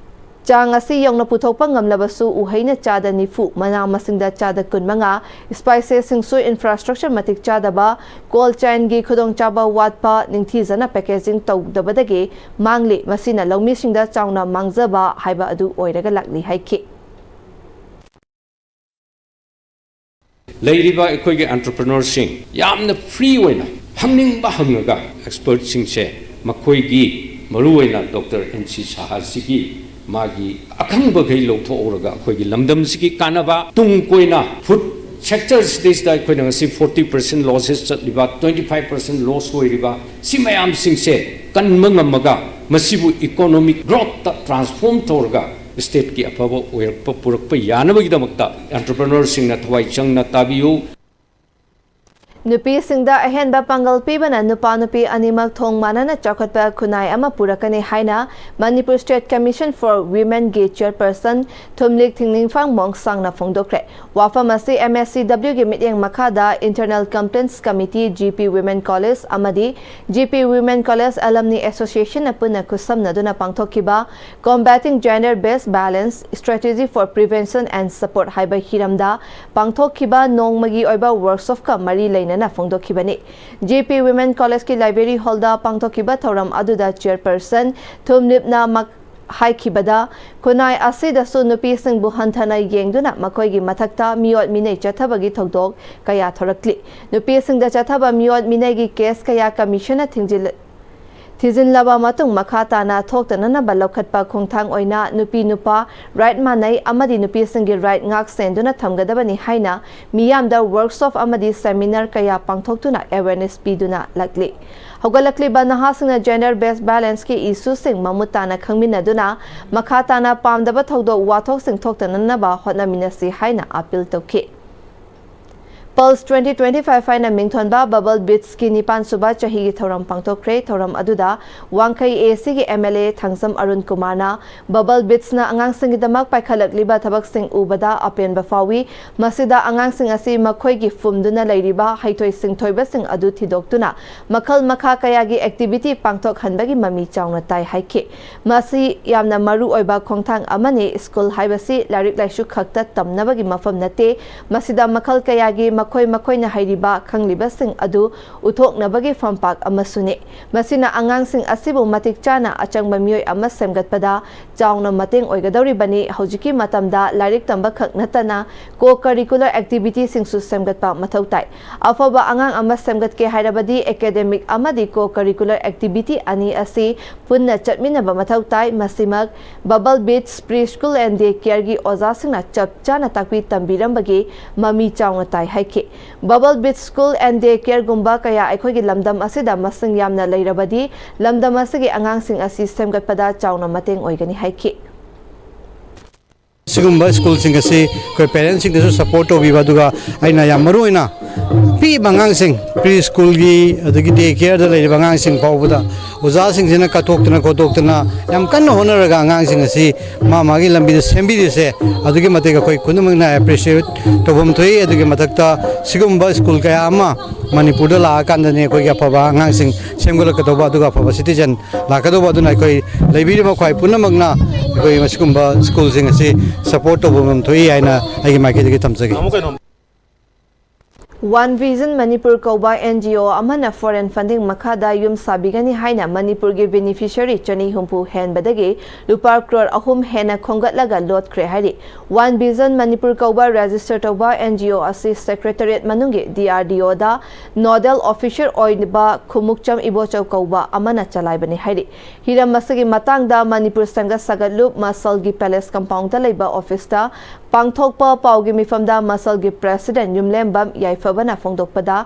ꯆꯥꯡ ꯑꯁꯤ ꯌꯧꯅ ꯄꯨꯊꯣꯛꯄ ꯉꯝꯂꯕꯁꯨ ꯎꯍꯩꯅ ꯆꯥꯗ ꯅꯤꯐꯨ, ꯃꯅꯥ ꯃꯁꯤꯡꯗ ꯆꯥꯗ ꯀꯨꯟꯃꯉꯥ, spices ꯁꯤꯡꯁꯨ infrastructure ꯃꯇꯤꯛ ꯆꯥꯗꯕ, cold chain ꯒꯤ ꯈꯨꯗꯣꯡꯆꯥꯕ ꯋꯥꯠꯄ, ꯅꯤꯡꯊꯤꯖꯅ packaging ꯇꯧꯗꯕꯗꯒꯤ ꯃꯥꯡꯂꯤ꯫ ꯃꯁꯤꯅ ꯂꯧꯃꯤꯁꯤꯡꯗ ꯆꯥꯎꯅ ꯃꯥꯡꯖꯕ ꯍꯥꯏꯕ ꯑꯗꯨ ꯑꯣꯏꯔꯒ ꯂꯥꯛꯂꯤ ꯍꯥꯏꯈꯤ꯫ ꯂꯩꯔꯤꯕ ꯑꯩꯈꯣꯏꯒꯤ entrepreneur ꯁꯤꯡ ꯌꯥꯝꯅ free ꯑꯣꯏꯅ ꯍꯪꯅꯤꯡꯕ ꯍꯪꯉꯒ expert ꯁꯤꯡꯁꯦ ꯃꯈꯣꯏꯒꯤ ꯃꯔꯨꯑꯣꯏꯅ Doctor N C Saha ꯁꯤꯒꯤ ꯃꯥꯒꯤ ꯑꯈꯪꯕꯈꯩ ꯂꯧꯊꯣꯛꯍꯧꯔꯒ ꯑꯩꯈꯣꯏꯒꯤ ꯂꯝꯗꯝꯁꯤꯒꯤ ꯀꯥꯟꯅꯕ ꯇꯨꯡ ꯀꯣꯏꯅ food sector ꯁꯤꯗꯩꯁꯤꯗ ꯑꯩꯈꯣꯏꯅ ꯉꯁꯤ forty percent losses ꯆꯠꯂꯤꯕ, twenty five percent loss ꯑꯣꯏꯔꯤꯕ ꯁꯤ ꯃꯌꯥꯝꯁꯤꯡꯁꯦ ꯀꯟꯕ ꯉꯝꯃꯒ ꯃꯁꯤꯕꯨ economic growth ꯇ transform ꯇꯧꯔꯒ state ꯀꯤ ꯑꯐꯕ ꯑꯣꯏꯔꯛꯄ ꯄꯨꯔꯛꯄ ꯌꯥꯅꯕꯒꯤꯗꯃꯛꯇ entrepreneur ꯁꯤꯡꯅ ꯊꯋꯥꯏ ꯆꯪꯅ ꯇꯥꯕꯤꯌꯨ꯫ ꯅꯨꯄꯤꯁꯤꯡꯗ ꯑꯍꯦꯟꯕ ꯄꯥꯡꯒꯜ ꯄꯤꯕꯅ ꯅꯨꯄꯥ ꯅꯨꯄꯤ ꯑꯅꯤꯃꯛ ꯊꯣꯡ ꯃꯥꯟꯅꯅ ꯆꯥꯎꯈꯠꯄ ꯈꯨꯟꯅꯥꯏ ꯑꯃ ꯄꯨꯔꯛꯀꯅꯤ ꯍꯥꯏꯅ Manipur State Commission for Womenꯒꯤ chairperson ꯊꯨꯝꯂꯤꯛ ꯊꯤꯡꯅꯤꯡꯐꯥꯡ ꯃꯣꯡꯁꯥꯡꯅ ꯐꯣꯡꯗꯣꯛꯈ꯭ꯔꯦ꯫ ꯋꯥꯐꯝ ꯑꯁꯤ M S C Wꯒꯤ ꯃꯤꯠꯌꯦꯡ ꯃꯈꯥꯗ Internal Complaints Committee, G P Women College ꯑꯃꯗꯤ G P Women College Alumni Associationꯅ ꯄꯨꯟꯅ ꯈꯨꯠꯁꯝꯅꯗꯨꯅ ꯄꯥꯡꯊꯣꯛꯈꯤꯕ Combating Gender Based Violence, Strategy for Prevention and Support ꯍꯥꯏꯕ ꯍꯤꯔꯝꯗ ꯄꯥꯡꯊꯣꯛꯈꯤꯕ ꯅꯣꯡꯃꯒꯤ ꯑꯣꯏꯕ workshopꯀ ꯃꯔꯤ ꯂꯩꯅꯅ ꯐꯣꯡꯗꯣꯛꯈꯤꯕꯅꯤ꯫ G P Women Collegeꯀꯤ library hallꯗ ꯄꯥꯡꯊꯣꯛꯈꯤꯕ ꯊꯧꯔꯝ ꯑꯗꯨꯗ chairperson ꯊꯨꯝꯂꯤꯞꯅ ꯃꯛ-, ꯍꯥꯏꯈꯤꯕꯗ, ꯈꯨꯟꯅꯥꯏ ꯑꯁꯤꯗꯁꯨ ꯅꯨꯄꯤꯁꯤꯡꯕꯨ ꯍꯟꯊꯅ ꯌꯦꯡꯗꯨꯅ ꯃꯈꯣꯏꯒꯤ ꯃꯊꯛꯇ ꯃꯤꯑꯣꯠ ꯃꯤꯅꯩ ꯆꯠꯊꯕꯒꯤ ꯊꯧꯗꯣꯛ ꯀꯌꯥ ꯊꯣꯔꯛꯂꯤ꯫ ꯅꯨꯄꯤꯁꯤꯡꯗ ꯆꯠꯊꯕ ꯃꯤꯑꯣꯠ ꯃꯤꯅꯩꯒꯤ case ꯀꯌꯥ commissionꯅ ꯊꯤꯡꯖꯤꯜ-, ꯊꯤꯖꯤꯜꯂꯕ ꯃꯇꯨꯡ ꯃꯈꯥ ꯇꯥꯅ ꯊꯣꯛꯇꯅꯅꯕ ꯂꯧꯈꯠꯄ ꯈꯣꯡꯊꯥꯡ ꯑꯣꯏꯅ ꯅꯨꯄꯤ ꯅꯨꯄꯥ right ꯃꯥꯟꯅꯩ ꯑꯃꯗꯤ ꯅꯨꯄꯤꯁꯤꯡꯒꯤ right ꯉꯥꯛ ꯁꯦꯟꯗꯨꯅ ꯊꯝꯒꯗꯕꯅꯤ ꯍꯥꯏꯅ ꯃꯤꯌꯥꯝꯗ workshop ꯑꯃꯗꯤ seminar ꯀꯌꯥ ꯄꯥꯡꯊꯣꯛꯇꯨꯅ awareness ꯄꯤꯗꯨꯅ ꯂꯥꯛꯂꯤ꯫ ꯍꯧꯒꯠꯂꯛꯂꯤꯕ ꯅꯍꯥꯁꯤꯡꯅ gender based violenceꯀꯤ issueꯁꯤꯡ ꯃꯃꯨꯠ ꯇꯥꯅ ꯈꯪꯃꯤꯟꯅꯗꯨꯅ ꯃꯈꯥ ꯇꯥꯅ ꯄꯥꯝꯗꯕ ꯊꯧꯗꯣꯛ ꯋꯥꯊꯣꯛꯁꯤꯡ ꯊꯣꯛꯇꯅꯅꯕ ꯍꯣꯠꯅꯃꯤꯟꯅꯁꯤ ꯍꯥꯏꯅ appeal ꯇꯧꯈꯤ꯫ Pulse twenty twenty-five ꯍꯥꯏꯅ ꯃꯤꯡꯊꯣꯟꯕ Bubble Beatsꯀꯤ ꯅꯤꯄꯥꯟ ꯁꯨꯕ ꯆꯍꯤꯒꯤ ꯊꯧꯔꯝ ꯄꯥꯡꯊꯣꯛꯈ꯭ꯔꯦ꯫ ꯊꯧꯔꯝ ꯑꯗꯨꯗ ꯋꯥꯡꯈꯩ ACꯒꯤ M L A Thangjam Arun ꯀꯨꯃꯥꯔꯅ Bubble Beatsꯅ ꯑꯉꯥꯡꯁꯤꯡꯒꯤꯗꯃꯛ ꯄꯥꯏꯈꯠꯂꯛꯂꯤꯕ ꯊꯕꯛꯁꯤꯡ ꯎꯕꯗ ꯑꯄꯦꯟꯕ ꯐꯥꯎꯏ꯫ ꯃꯁꯤꯗ ꯑꯉꯥꯡꯁꯤꯡ ꯑꯁꯤ ꯃꯈꯣꯏꯒꯤ ꯐꯨꯝꯗꯨꯅ ꯂꯩꯔꯤꯕ ꯍꯩꯊꯣꯏ ꯁꯤꯡꯊꯣꯏꯕꯁꯤꯡ ꯑꯗꯨ ꯊꯤꯗꯣꯛꯇꯨꯅ ꯃꯈꯜ ꯃꯈꯥ ꯀꯌꯥꯒꯤ activity ꯄꯥꯡꯊꯣꯛꯍꯟꯕꯒꯤ ꯃꯃꯤ ꯆꯥꯎꯅ ꯇꯥꯏ ꯍꯥꯏꯈꯤ꯫ ꯃꯁꯤ ꯌꯥꯝꯅ ꯃꯔꯨ ꯑꯣꯏꯕ ꯈꯣꯡꯊꯥꯡ ꯑꯃꯅꯤ꯫ ꯁ꯭ꯀꯨꯜ ꯍꯥꯏꯕꯁꯤ ꯂꯥꯏꯔꯤꯛ ꯂꯥꯏꯁꯨ ꯈꯛꯇ ꯇꯝꯅꯕꯒꯤ ꯃꯐꯝ ꯅꯠꯇꯦ꯫ ꯃꯁꯤꯗ ꯃꯈꯜ ꯀꯌꯥꯒꯤ ꯃꯈꯣꯏ ꯃꯈꯣꯏꯅ ꯍꯩꯔꯤꯕ, ꯈꯪꯂꯤꯕꯁꯤꯡ ꯑꯗꯨ ꯎꯠꯊꯣꯛꯅꯕꯒꯤ ꯐꯝꯄꯥꯛ ꯑꯃꯁꯨꯅꯤ꯫ ꯃꯁꯤꯅ ꯑꯉꯥꯡꯁꯤꯡ ꯑꯁꯤꯕꯨ ꯃꯇꯤꯛ ꯆꯥꯅ ꯑꯆꯪꯕ ꯃꯤꯑꯣꯏ ꯑꯃ ꯁꯦꯝꯒꯠꯄꯗ ꯆꯥꯎꯅ ꯃꯇꯦꯡ ꯑꯣꯏꯒꯗꯧꯔꯤꯕꯅꯤ꯫ ꯍꯧꯖꯤꯛꯀꯤ ꯃꯇꯝꯗ ꯂꯥꯏꯔꯤꯛ ꯇꯝꯕ ꯈꯛ ꯅꯠꯇꯅ co-curricular activityꯁꯤꯡꯁꯨ ꯁꯦꯝꯒꯠꯄ ꯃꯊꯧ ꯇꯥꯏ꯫ ꯑꯐꯕ ꯑꯉꯥꯡ ꯑꯃ ꯁꯦꯝꯒꯠꯀꯦ ꯍꯥꯏꯔꯕꯗꯤ academic ꯑꯃꯗꯤ co-curricular activity ꯑꯅꯤ ꯑꯁꯤ ꯄꯨꯟꯅ ꯆꯠꯃꯤꯟꯅꯕ ꯃꯊꯧ ꯇꯥꯏ꯫ ꯃꯁꯤꯃꯛ Bubble Beats Preschool and Day Careꯒꯤ ꯑꯣꯖꯥꯁꯤꯡꯅ ꯆꯞ ꯆꯥꯅ ꯇꯥꯛꯄꯤ ꯇꯝꯕꯤꯔꯝꯕꯒꯤ ꯃꯃꯤ ꯆꯥꯎꯅ ꯇꯥꯏ ꯍꯥꯏꯈꯤ꯫ Bubble Beats School and Day Careꯒꯨꯝꯕ ꯀꯌꯥ ꯑꯩꯈꯣꯏꯒꯤ ꯂꯝꯗꯝ ꯑꯁꯤꯗ ꯃꯁꯤꯡ ꯌꯥꯝꯅ ꯂꯩꯔꯕꯗꯤ ꯂꯝꯗꯝ ꯑꯁꯤꯒꯤ ꯑꯉꯥꯡꯁꯤꯡ ꯑꯁꯤ ꯁꯦꯝꯒꯠꯄꯗ ꯆꯥꯎꯅ ꯃꯇꯦꯡ ꯑꯣꯏꯒꯅꯤ ꯍꯥꯏꯈꯤ꯫ ꯁꯤꯒꯨꯝꯕ ꯁ꯭ꯀꯨꯜꯁꯤꯡ ꯑꯁꯤ ꯑꯩꯈꯣꯏ parentꯁꯤꯡꯗꯁꯨ support ꯇꯧꯕꯤꯕ, ꯑꯗꯨꯒ ꯑꯩꯅ ꯌꯥꯝ ꯃꯔꯨ ꯑꯣꯏꯅ ꯄꯤꯛꯏꯕ ꯑꯉꯥꯡꯁꯤꯡ, ꯄ꯭ꯔꯤ ꯁ꯭ꯀꯨꯜꯒꯤ ꯑꯗꯒꯤ ꯗꯦ ꯀꯦꯌꯔꯗ ꯂꯩꯔꯤꯕ ꯑꯉꯥꯡꯁꯤꯡ ꯐꯥꯎꯕꯗ ꯑꯣꯖꯥꯁꯤꯡꯁꯤꯅ ꯀꯠꯊꯣꯛꯇꯅ ꯈꯣꯠꯇꯣꯛꯇꯅ ꯌꯥꯝ ꯀꯟꯅ ꯍꯣꯠꯅꯔꯒ ꯑꯉꯥꯡꯁꯤꯡ ꯑꯁꯤ ꯃꯥ ꯃꯥꯒꯤ ꯂꯝꯕꯤꯗ ꯁꯦꯝꯕꯤꯔꯤꯁꯦ ꯑꯗꯨꯛꯀꯤ ꯃꯇꯤꯛ ꯑꯩꯈꯣꯏ ꯄꯨꯝꯅꯃꯛꯅ ꯑꯦꯄ꯭ꯔꯤꯁꯤꯌꯦꯠ ꯇꯧꯐꯝ ꯊꯣꯛꯏ꯫ ꯑꯗꯨꯒꯤ ꯃꯊꯛꯇ ꯁꯤꯒꯨꯝꯕ ꯁ꯭ꯀꯨꯜ ꯀꯌꯥ ꯑꯃ ꯃꯅꯤꯄꯨꯔꯗ ꯂꯥꯛꯑꯀꯥꯟꯗꯅꯤ ꯑꯩꯈꯣꯏꯒꯤ ꯑꯐꯕ ꯑꯉꯥꯡꯁꯤꯡ ꯁꯦꯝꯒꯠꯂꯛꯀꯗꯧꯕ, ꯑꯗꯨꯒ ꯑꯐꯕ ꯁꯤꯇꯤꯖꯟ ꯂꯥꯛꯀꯗꯧꯕ꯫ ꯑꯗꯨꯅ ꯑꯩꯈꯣꯏ ꯂꯩꯕꯤꯔꯤꯕ ꯈ꯭ꯋꯥꯏ ꯄꯨꯝꯅꯃꯛꯅ ꯑꯩꯈꯣꯏ ꯃꯁꯤꯒꯨꯝꯕ ꯁ꯭ꯀꯨꯜꯁꯤꯡ ꯑꯁꯤ ꯁꯄꯣꯔꯠ ꯇꯧꯕ ꯉꯝ ꯊꯣꯛꯏ ꯍꯥꯏꯅ ꯑꯩꯒꯤ ꯃꯥꯏꯀꯩꯗꯒꯤ ꯊꯝꯖꯒꯦ꯫ One Vision Manipur ꯀꯧꯕ ꯑꯦꯟ ꯖꯤ ꯑꯣ ꯑꯃꯅ ꯐꯣꯔꯦꯟ ꯐꯟꯗꯤꯡ ꯃꯈꯥꯗ ꯌꯨꯝ ꯁꯥꯕꯤꯒꯅꯤ ꯍꯥꯏꯅ ꯃꯅꯤꯄꯨꯔꯒꯤ ꯕꯦꯅꯤꯐꯤꯁꯤꯌꯔꯤ ꯆꯅꯤ ꯍꯨꯝꯐꯨ ꯍꯦꯟꯕꯗꯒꯤ ꯂꯨꯄꯥ ꯀ꯭ꯔꯣꯔ ꯑꯍꯨꯝ ꯍꯦꯟꯅ ꯈꯣꯝꯒꯠꯂꯒ ꯂꯣꯠꯈ꯭ꯔꯦ ꯍꯥꯏꯔꯤ꯫ One Vision Manipur ꯀꯧꯕ ꯔꯦꯖꯤꯁꯇꯔ ꯇꯧꯕ ꯑꯦꯟ ꯖꯤ ꯑꯣ ꯑꯁꯤ ꯁꯦꯀ꯭ꯔꯦꯇꯔꯤꯌꯦꯠ ꯃꯅꯨꯡꯒꯤ ꯗꯤ ꯑꯥꯔ ꯗꯤ ꯑꯣꯗ ꯅꯣꯗꯦꯜ ꯑꯣꯐꯤꯁꯔ ꯑꯣꯏꯕ ꯈꯨꯃꯨꯛꯆꯝ ꯏꯕꯣꯆꯧ ꯀꯧꯕ ꯑꯃꯅ ꯆꯂꯥꯏꯕꯅꯤ ꯍꯥꯏꯔꯤ꯫ ꯍꯤꯔꯝ ꯑꯁꯤꯒꯤ ꯃꯇꯥꯡꯗ ꯃꯅꯤꯄꯨꯔ ꯁꯪꯒ ꯁꯒꯠꯂꯨꯞ ꯃꯁꯜꯒꯤ ꯄꯦꯂꯦꯁ ꯀꯝꯄꯥꯎꯟꯗ ꯂꯩꯕ ꯑꯣꯐꯤꯁꯇ ꯄꯥꯡꯊꯣꯛꯄ ꯄꯥꯎꯒꯤ ꯃꯤꯐꯝꯗ ꯃꯁꯜꯒꯤ ꯄ꯭ꯔꯦꯁꯤꯗꯦꯟꯠ ꯌꯨꯝꯂꯦꯝꯕꯝ ꯌꯥꯏꯐꯕꯅ ꯐꯣꯡꯗꯣꯛꯄꯗ,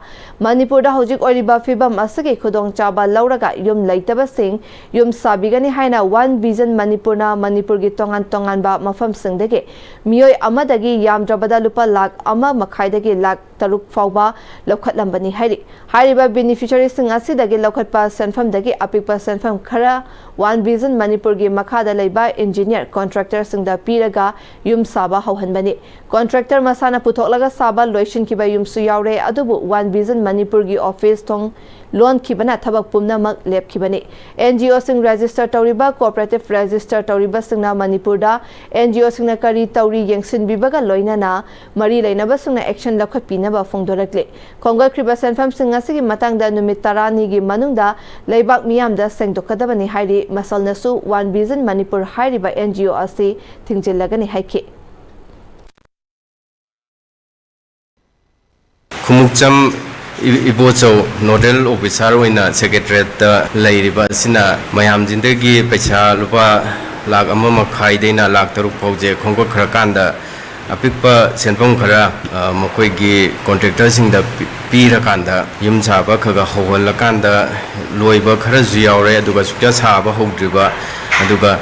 ꯃꯅꯤꯄꯨꯔꯗ ꯍꯧꯖꯤꯛ ꯑꯣꯏꯔꯤꯕ ꯐꯤꯚꯝ ꯑꯁꯤꯒꯤ ꯈꯨꯗꯣꯡꯆꯥꯕ ꯂꯧꯔꯒ ꯌꯨꯝ ꯂꯩꯇꯕꯁꯤꯡ ꯌꯨꯝ ꯁꯥꯕꯤꯒꯅꯤ ꯍꯥꯏꯅ One Vision ꯃꯅꯤꯄꯨꯔꯅ ꯃꯅꯤꯄꯨꯔꯒꯤ ꯇꯣꯉꯥꯟ ꯇꯣꯉꯥꯟꯕ ꯃꯐꯝꯁꯤꯡꯗꯒꯤ ꯃꯤꯑꯣꯏ ꯑꯃꯗꯒꯤ ꯌꯥꯝꯗ꯭ꯔꯕꯗ ꯂꯨꯄꯥ ꯂꯥꯈ ꯑꯃ ꯃꯈꯥꯏꯗꯒꯤ ꯂꯥꯈ ꯇꯔꯨꯛ ꯐꯥꯎꯕ ꯂꯧꯈꯠꯂꯝꯕꯅꯤ ꯍꯥꯏꯔꯤ꯫ ꯍꯥꯏꯔꯤꯕ ꯕꯦꯅꯤꯐꯤꯁꯤꯌꯔꯤꯁꯤꯡ ꯑꯁꯤꯗꯒꯤ ꯂꯧꯈꯠꯄ ꯁꯦꯟꯐꯝꯗꯒꯤ ꯑꯄꯤꯛꯄ ꯁꯦꯟꯐꯝ ꯈꯔ One Vision ꯃꯅꯤꯄꯨꯔꯒꯤ ꯃꯈꯥꯗ ꯂꯩꯕ ꯏꯟꯖꯤꯅꯤꯌꯔ ꯀꯣꯟꯇ꯭ꯔꯦꯛꯇꯔꯁꯤꯡꯗ ꯄꯤꯔꯒ ꯌꯨꯝ ꯁꯥꯕ ꯍꯧꯍꯟꯕꯅꯤ꯫ ꯀꯣꯟꯇ꯭ꯔꯦꯛꯇꯔ ꯃꯁꯥꯅ ꯄꯨꯊꯣꯛꯂꯒ ꯁꯥꯕ ꯂꯣꯏꯁꯤꯟꯈꯤꯕ ꯌꯨꯝꯁꯨ ꯌꯥꯎꯔꯦ, ꯑꯗꯨꯕꯨ One Vision ꯃꯅꯤꯄꯨꯔꯒꯤ ꯑꯣꯐꯤꯁ ꯊꯣꯡ ꯂꯣꯟꯈꯤꯕꯅ ꯊꯕꯛ ꯄꯨꯝꯅꯃꯛ ꯂꯦꯞꯈꯤꯕꯅꯤ꯫ ꯑꯦꯟ ꯖꯤ ꯑꯣꯁꯤꯡ ꯔꯦꯖꯤꯁꯇꯔ ꯇꯧꯔꯤꯕ, ꯀꯣꯑꯣꯄꯔꯦꯇꯤꯚ ꯔꯦꯖꯤꯁꯇꯔ ꯇꯧꯔꯤꯕꯁꯤꯡꯅ ꯃꯅꯤꯄꯨꯔꯗ ꯑꯦꯟ ꯖꯤ ꯑꯣꯁꯤꯡꯅ ꯀꯔꯤ ꯇꯧꯔꯤ ꯌꯦꯡꯁꯤꯟꯕꯤꯕꯒ ꯂꯣꯏꯅꯅ ꯃꯔꯤ ꯂꯩꯅꯕꯁꯤꯡꯅ ꯑꯦꯛꯁꯟ ꯂꯧꯈꯠꯄꯤꯅꯕ ꯐꯣꯡꯗꯣꯔꯛꯂꯤ꯫ ꯈꯣꯝꯒꯠꯈ꯭ꯔꯤꯕ ꯁꯦꯟꯐꯝꯁꯤꯡ ꯑꯁꯤꯒꯤ ꯃꯇꯥꯡꯗ ꯅꯨꯃꯤꯠ ꯇꯔꯥꯅꯤꯒꯤ ꯃꯅꯨꯡꯗ ꯂꯩꯕꯥꯛ ꯃꯤꯌꯥꯝꯗ ꯁꯦꯡꯗꯣꯛꯀꯗꯕꯅꯤ ꯍꯥꯏꯔꯤ꯫ ꯃꯁꯜꯅꯁꯨ One Vision ꯃꯅꯤꯄꯨꯔ ꯍꯥꯏꯔꯤꯕ ꯑꯦꯟ ꯖꯤ ꯑꯣ ꯑꯁꯤ ꯊꯤꯡꯖꯤꯜꯂꯒꯅꯤ ꯍꯥꯏꯈꯤ꯫ Khumukcham E- Ibochou nodal officer ꯑꯣꯏꯅ ꯁꯦꯀ꯭ꯔꯦꯇꯔꯤꯌꯦꯠꯇ ꯂꯩꯔꯤꯕ ꯑꯁꯤꯅ ꯃꯌꯥꯝꯁꯤꯡꯗꯒꯤ ꯄꯩꯁꯥ ꯂꯨꯄꯥ ꯂꯥꯈ ꯑꯃ ꯃꯈꯥꯏꯗꯩꯅ ꯂꯥꯈ ꯇꯔꯨꯛ ꯐꯥꯎꯁꯦ ꯈꯣꯝꯒꯠꯈ꯭ꯔꯀꯥꯟꯗ ꯑꯄꯤꯛꯄ ꯁꯦꯟꯐꯝ ꯈꯔ ꯑ, ꯃꯈꯣꯏꯒꯤ ꯀꯣꯟꯇ꯭ꯔꯦꯛꯇꯔꯁꯤꯡꯗ ꯄꯤ- ꯄꯤꯔꯀꯥꯟꯗ ꯌꯨꯝ ꯁꯥꯕ ꯈꯔ ꯈꯔ ꯍꯧꯍꯜꯂꯀꯥꯟꯗ ꯂꯣꯏꯕ ꯈꯔꯁꯨ ꯌꯥꯎꯔꯦ꯫ ꯑꯗꯨꯒ ꯁꯨꯛꯌꯥ ꯁꯥꯕ ꯍꯧꯗ꯭ꯔꯤꯕ, ꯑꯗꯨꯒ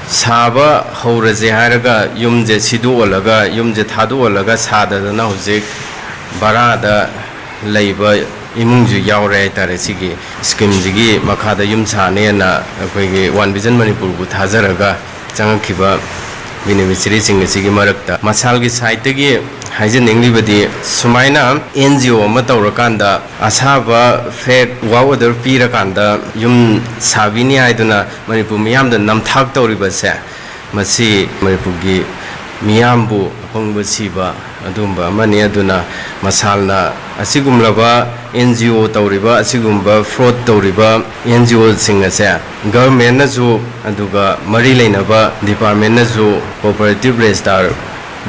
ꯁꯥꯕ ꯍꯧꯔꯁꯦ ꯍꯥꯏꯔꯒ ꯌꯨꯝꯁꯦ ꯁꯤꯗꯣꯛꯍꯜꯂꯒ ꯌꯨꯝꯁꯦ ꯊꯥꯗꯣꯛꯍꯜꯂꯒ ꯁꯥꯗꯗꯅ ꯍꯧꯖꯤꯛ ꯚꯔꯥꯗ ꯂꯩꯕ ꯏꯃꯨꯡꯁꯨ ꯌꯥꯎꯔꯦ ꯍꯥꯏꯇꯥꯔꯦ꯫ ꯁꯤꯒꯤ ꯁ꯭ꯀꯤꯝꯁꯤꯒꯤ ꯃꯈꯥꯗ ꯌꯨꯝ ꯁꯥꯅꯦꯅ ꯑꯩꯈꯣꯏꯒꯤ ꯋꯥꯟ ꯚꯤꯖꯟ ꯃꯅꯤꯄꯨꯔꯕꯨ ꯊꯥꯖꯔꯒ ꯆꯪꯉꯛꯈꯤꯕ ꯕꯤꯅꯤꯐꯤꯁꯔꯤꯁꯤꯡ ꯑꯁꯤꯒꯤ ꯃꯔꯛꯇ ꯃꯁꯥꯜꯒꯤ ꯁꯥꯏꯠꯇꯒꯤ ꯍꯥꯏꯖꯅꯤꯡꯂꯤꯕꯗꯤ, ꯁꯨꯃꯥꯏꯅ ꯑꯦꯟ ꯖꯤ ꯑꯣ ꯑꯃ ꯇꯧꯔꯀꯥꯟꯗ ꯑꯁꯥꯕ ꯐꯦꯛ ꯋꯥꯔꯛ ꯑꯣꯔꯗꯔ ꯄꯤꯔꯀꯥꯟꯗ ꯌꯨꯝ ꯁꯥꯕꯤꯅꯤ ꯍꯥꯏꯗꯨꯅ ꯃꯅꯤꯄꯨꯔ ꯃꯤꯌꯥꯝꯗ ꯅꯝꯊꯥꯛ ꯇꯧꯔꯤꯕꯁꯦ, ꯃꯁꯤ ꯃꯅꯤꯄꯨꯔꯒꯤ ꯃꯤꯌꯥꯝꯕꯨ ꯑꯄꯪꯕ ꯁꯤꯕ ꯑꯗꯨꯒꯨꯝꯕ ꯑꯃꯅꯤ꯫ ꯑꯗꯨꯅ ꯃꯁꯥꯜꯅ ꯑꯁꯤꯒꯨꯝꯂꯕ ꯑꯦꯟ ꯖꯤ ꯑꯣ ꯇꯧꯔꯤꯕ, ꯑꯁꯤꯒꯨꯝꯕ ꯐ꯭ꯔꯣꯗ ꯇꯧꯔꯤꯕ ꯑꯦꯟ ꯖꯤ ꯑꯣꯁꯤꯡ ꯑꯁꯦ ꯒꯚꯔꯟꯃꯦꯟꯅꯁꯨ ꯑꯗꯨꯒ ꯃꯔꯤ ꯂꯩꯅꯕ ꯗꯤꯄꯥꯔꯠꯃꯦꯟꯅꯁꯨ, ꯀꯣꯑꯣꯄꯔꯦꯇꯤꯞ ꯔꯦꯖꯤꯁꯇꯥꯔ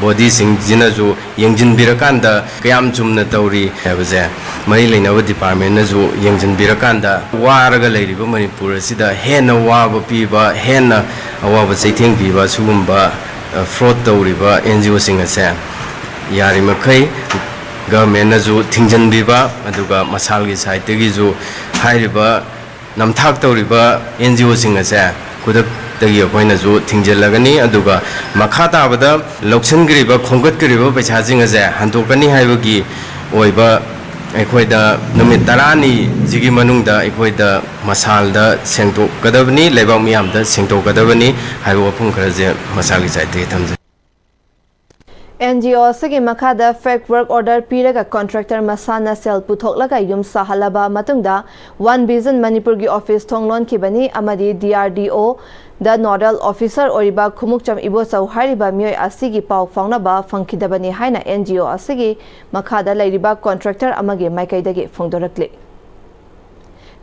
ꯕꯣꯗꯤꯁꯤꯡꯁꯤꯅꯁꯨ ꯌꯦꯡꯁꯤꯟꯕꯤꯔꯀꯥꯟꯗ ꯀꯌꯥꯝ ꯆꯨꯝꯅ ꯇꯧꯔꯤ ꯍꯥꯏꯕꯁꯦ ꯃꯔꯤ ꯂꯩꯅꯕ ꯗꯤꯄꯥꯔꯠꯃꯦꯟꯅꯁꯨ ꯌꯦꯡꯁꯤꯟꯕꯤꯔꯀꯥꯟꯗ, ꯋꯥꯔꯒ ꯂꯩꯔꯤꯕ ꯃꯅꯤꯄꯨꯔ ꯑꯁꯤꯗ ꯍꯦꯟꯅ ꯋꯥꯕ ꯄꯤꯕ, ꯍꯦꯟꯅ ꯑꯋꯥꯕ ꯆꯩꯊꯦꯡ ꯄꯤꯕ ꯁꯤꯒꯨꯝꯕ, ꯑ, ꯐ꯭ꯔꯣꯗ ꯇꯧꯔꯤꯕ ꯑꯦꯟ ꯖꯤ ꯑꯣꯁꯤꯡ ꯑꯁꯦ ꯌꯥꯔꯤꯃꯈꯩ ꯒꯚꯔꯟꯃꯦꯟꯅꯁꯨ ꯊꯤꯡꯖꯤꯟꯕꯤꯕ, ꯑꯗꯨꯒ ꯃꯁꯥꯜꯒꯤ ꯁꯥꯏꯠꯇꯒꯤꯁꯨ ꯍꯥꯏꯔꯤꯕ ꯅꯝꯊꯥꯛ ꯇꯧꯔꯤꯕ ꯑꯦꯟ ꯖꯤ ꯑꯣꯁꯤꯡ ꯑꯁꯦ ꯈꯨꯗꯛꯇꯒꯤ ꯑꯩꯈꯣꯏꯅꯁꯨ ꯊꯤꯡꯖꯤꯜꯂꯒꯅꯤ꯫ ꯑꯗꯨꯒ ꯃꯈꯥ ꯇꯥꯕꯗ ꯂꯧꯁꯤꯟꯈ꯭ꯔꯤꯕ, ꯈꯣꯝꯒꯠꯈ꯭ꯔꯤꯕ ꯄꯩꯁꯥꯁꯤꯡ ꯑꯁꯦ ꯍꯟꯗꯣꯛꯀꯅꯤ ꯍꯥꯏꯕꯒꯤ ꯑꯣꯏꯕ ꯑꯩꯈꯣꯏꯗ ꯅꯨꯃꯤꯠ ꯇꯔꯥꯅꯤꯁꯤꯒꯤ ꯃꯅꯨꯡꯗ ꯑꯩꯈꯣꯏꯗ ꯃꯁꯥꯜꯗ ꯁꯦꯡꯗꯣꯛꯀꯗꯕꯅꯤ, ꯂꯩꯕꯥꯛ ꯃꯤꯌꯥꯝꯗ ꯁꯦꯡꯗꯣꯛꯀꯗꯕꯅꯤ ꯍꯥꯏꯕ ꯋꯥꯐꯝ ꯈꯔꯁꯦ ꯃꯁꯥꯜꯒꯤ ꯁꯥꯏꯠꯇꯒꯤ ꯊꯝꯖꯩ꯫ ꯑꯦꯟ ꯖꯤ ꯑꯣ ꯑꯁꯤꯒꯤ ꯃꯈꯥꯗ ꯐꯦꯛ ꯋꯥꯔꯛ ꯑꯣꯔꯗꯔ ꯄꯤꯔꯒ ꯀꯣꯟꯇ꯭ꯔꯦꯛꯇꯔ ꯃꯁꯥꯅ ꯁꯦꯜ ꯄꯨꯊꯣꯛꯂꯒ ꯌꯨꯝ ꯁꯥꯍꯜꯂꯕ ꯃꯇꯨꯡꯗ ꯋꯥꯟ ꯚꯤꯖꯟ ꯃꯅꯤꯄꯨꯔꯒꯤ ꯑꯣꯐꯤꯁ ꯊꯣꯡ ꯂꯣꯟꯈꯤꯕꯅꯤ ꯑꯃꯗꯤ ꯗꯤ ꯑꯥꯔ ꯗꯤ ꯑꯣꯗ ꯅꯣꯗꯦꯜ ꯑꯣꯐꯤꯁꯔ ꯑꯣꯏꯔꯤꯕ ꯈꯨꯃꯨꯛꯆꯝ ꯏꯕꯣꯆꯧ ꯍꯥꯏꯔꯤꯕ ꯃꯤꯑꯣꯏ ꯑꯁꯤꯒꯤ ꯄꯥꯎ ꯐꯥꯎꯅꯕ ꯐꯪꯈꯤꯗꯕꯅꯤ ꯍꯥꯏꯅ ꯑꯦꯟ ꯖꯤ ꯑꯣ ꯑꯁꯤꯒꯤ ꯃꯈꯥꯗ ꯂꯩꯔꯤꯕ ꯀꯣꯟꯇ꯭ꯔꯦꯛꯇꯔ ꯑꯃꯒꯤ ꯃꯥꯏꯀꯩꯗꯒꯤ ꯐꯣꯡꯗꯣꯔꯛꯂꯤ꯫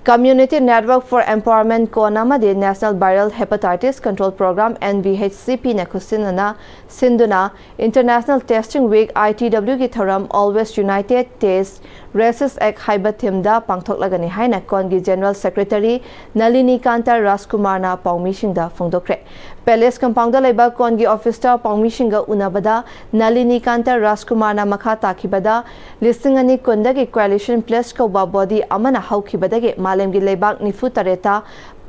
Community Network for Empowerment, ꯀꯣꯟ ꯑꯃꯗꯤ National Viral Hepatitis Control Program, N V H C P ꯅ ꯈꯨꯠꯁꯤꯟꯅꯅ ꯁꯤꯟꯗꯨꯅ International Testing Week, I T W ꯒꯤ ꯊꯧꯔꯝ Always United, Test Resist Act ꯍꯥꯏꯕ ꯊꯤꯝꯗ ꯄꯥꯡꯊꯣꯛꯂꯒꯅꯤ ꯍꯥꯏꯅ ꯀꯣꯟꯒꯤ ꯖꯦꯅꯔꯦꯜ ꯁꯦꯀ꯭ꯔꯦꯇꯔꯤ ꯅꯂꯤꯅꯤꯀꯥꯟꯇ ꯔꯥꯖꯀꯨꯃꯥꯔꯅ ꯄꯥꯎꯃꯤꯁꯤꯡꯗ ꯐꯣꯡꯗꯣꯛꯈ꯭ꯔꯦ꯫ ꯄꯦꯂꯦꯁ ꯀꯝꯄꯥꯎꯟꯗ ꯂꯩꯕ ꯀꯣꯟꯒꯤ ꯑꯣꯐꯤꯁꯇ ꯄꯥꯎꯃꯤꯁꯤꯡꯒ ꯎꯅꯕꯗ ꯅꯂꯤꯅꯤꯀꯥꯟꯇ ꯔꯥꯖꯀꯨꯃꯥꯔꯅ ꯃꯈꯥ ꯇꯥꯈꯤꯕꯗ, ꯂꯤꯁꯤꯡ ꯑꯅꯤ ꯀꯨꯟꯗꯒꯤ Coalition Pledge ꯀꯧꯕ ꯕꯣꯗꯤ ꯑꯃꯅ ꯍꯧꯈꯤꯕꯗꯒꯤ ꯃꯥꯂꯦꯝꯒꯤ ꯂꯩꯕꯥꯛ ꯅꯤꯐꯨ ꯇꯔꯦꯠꯇ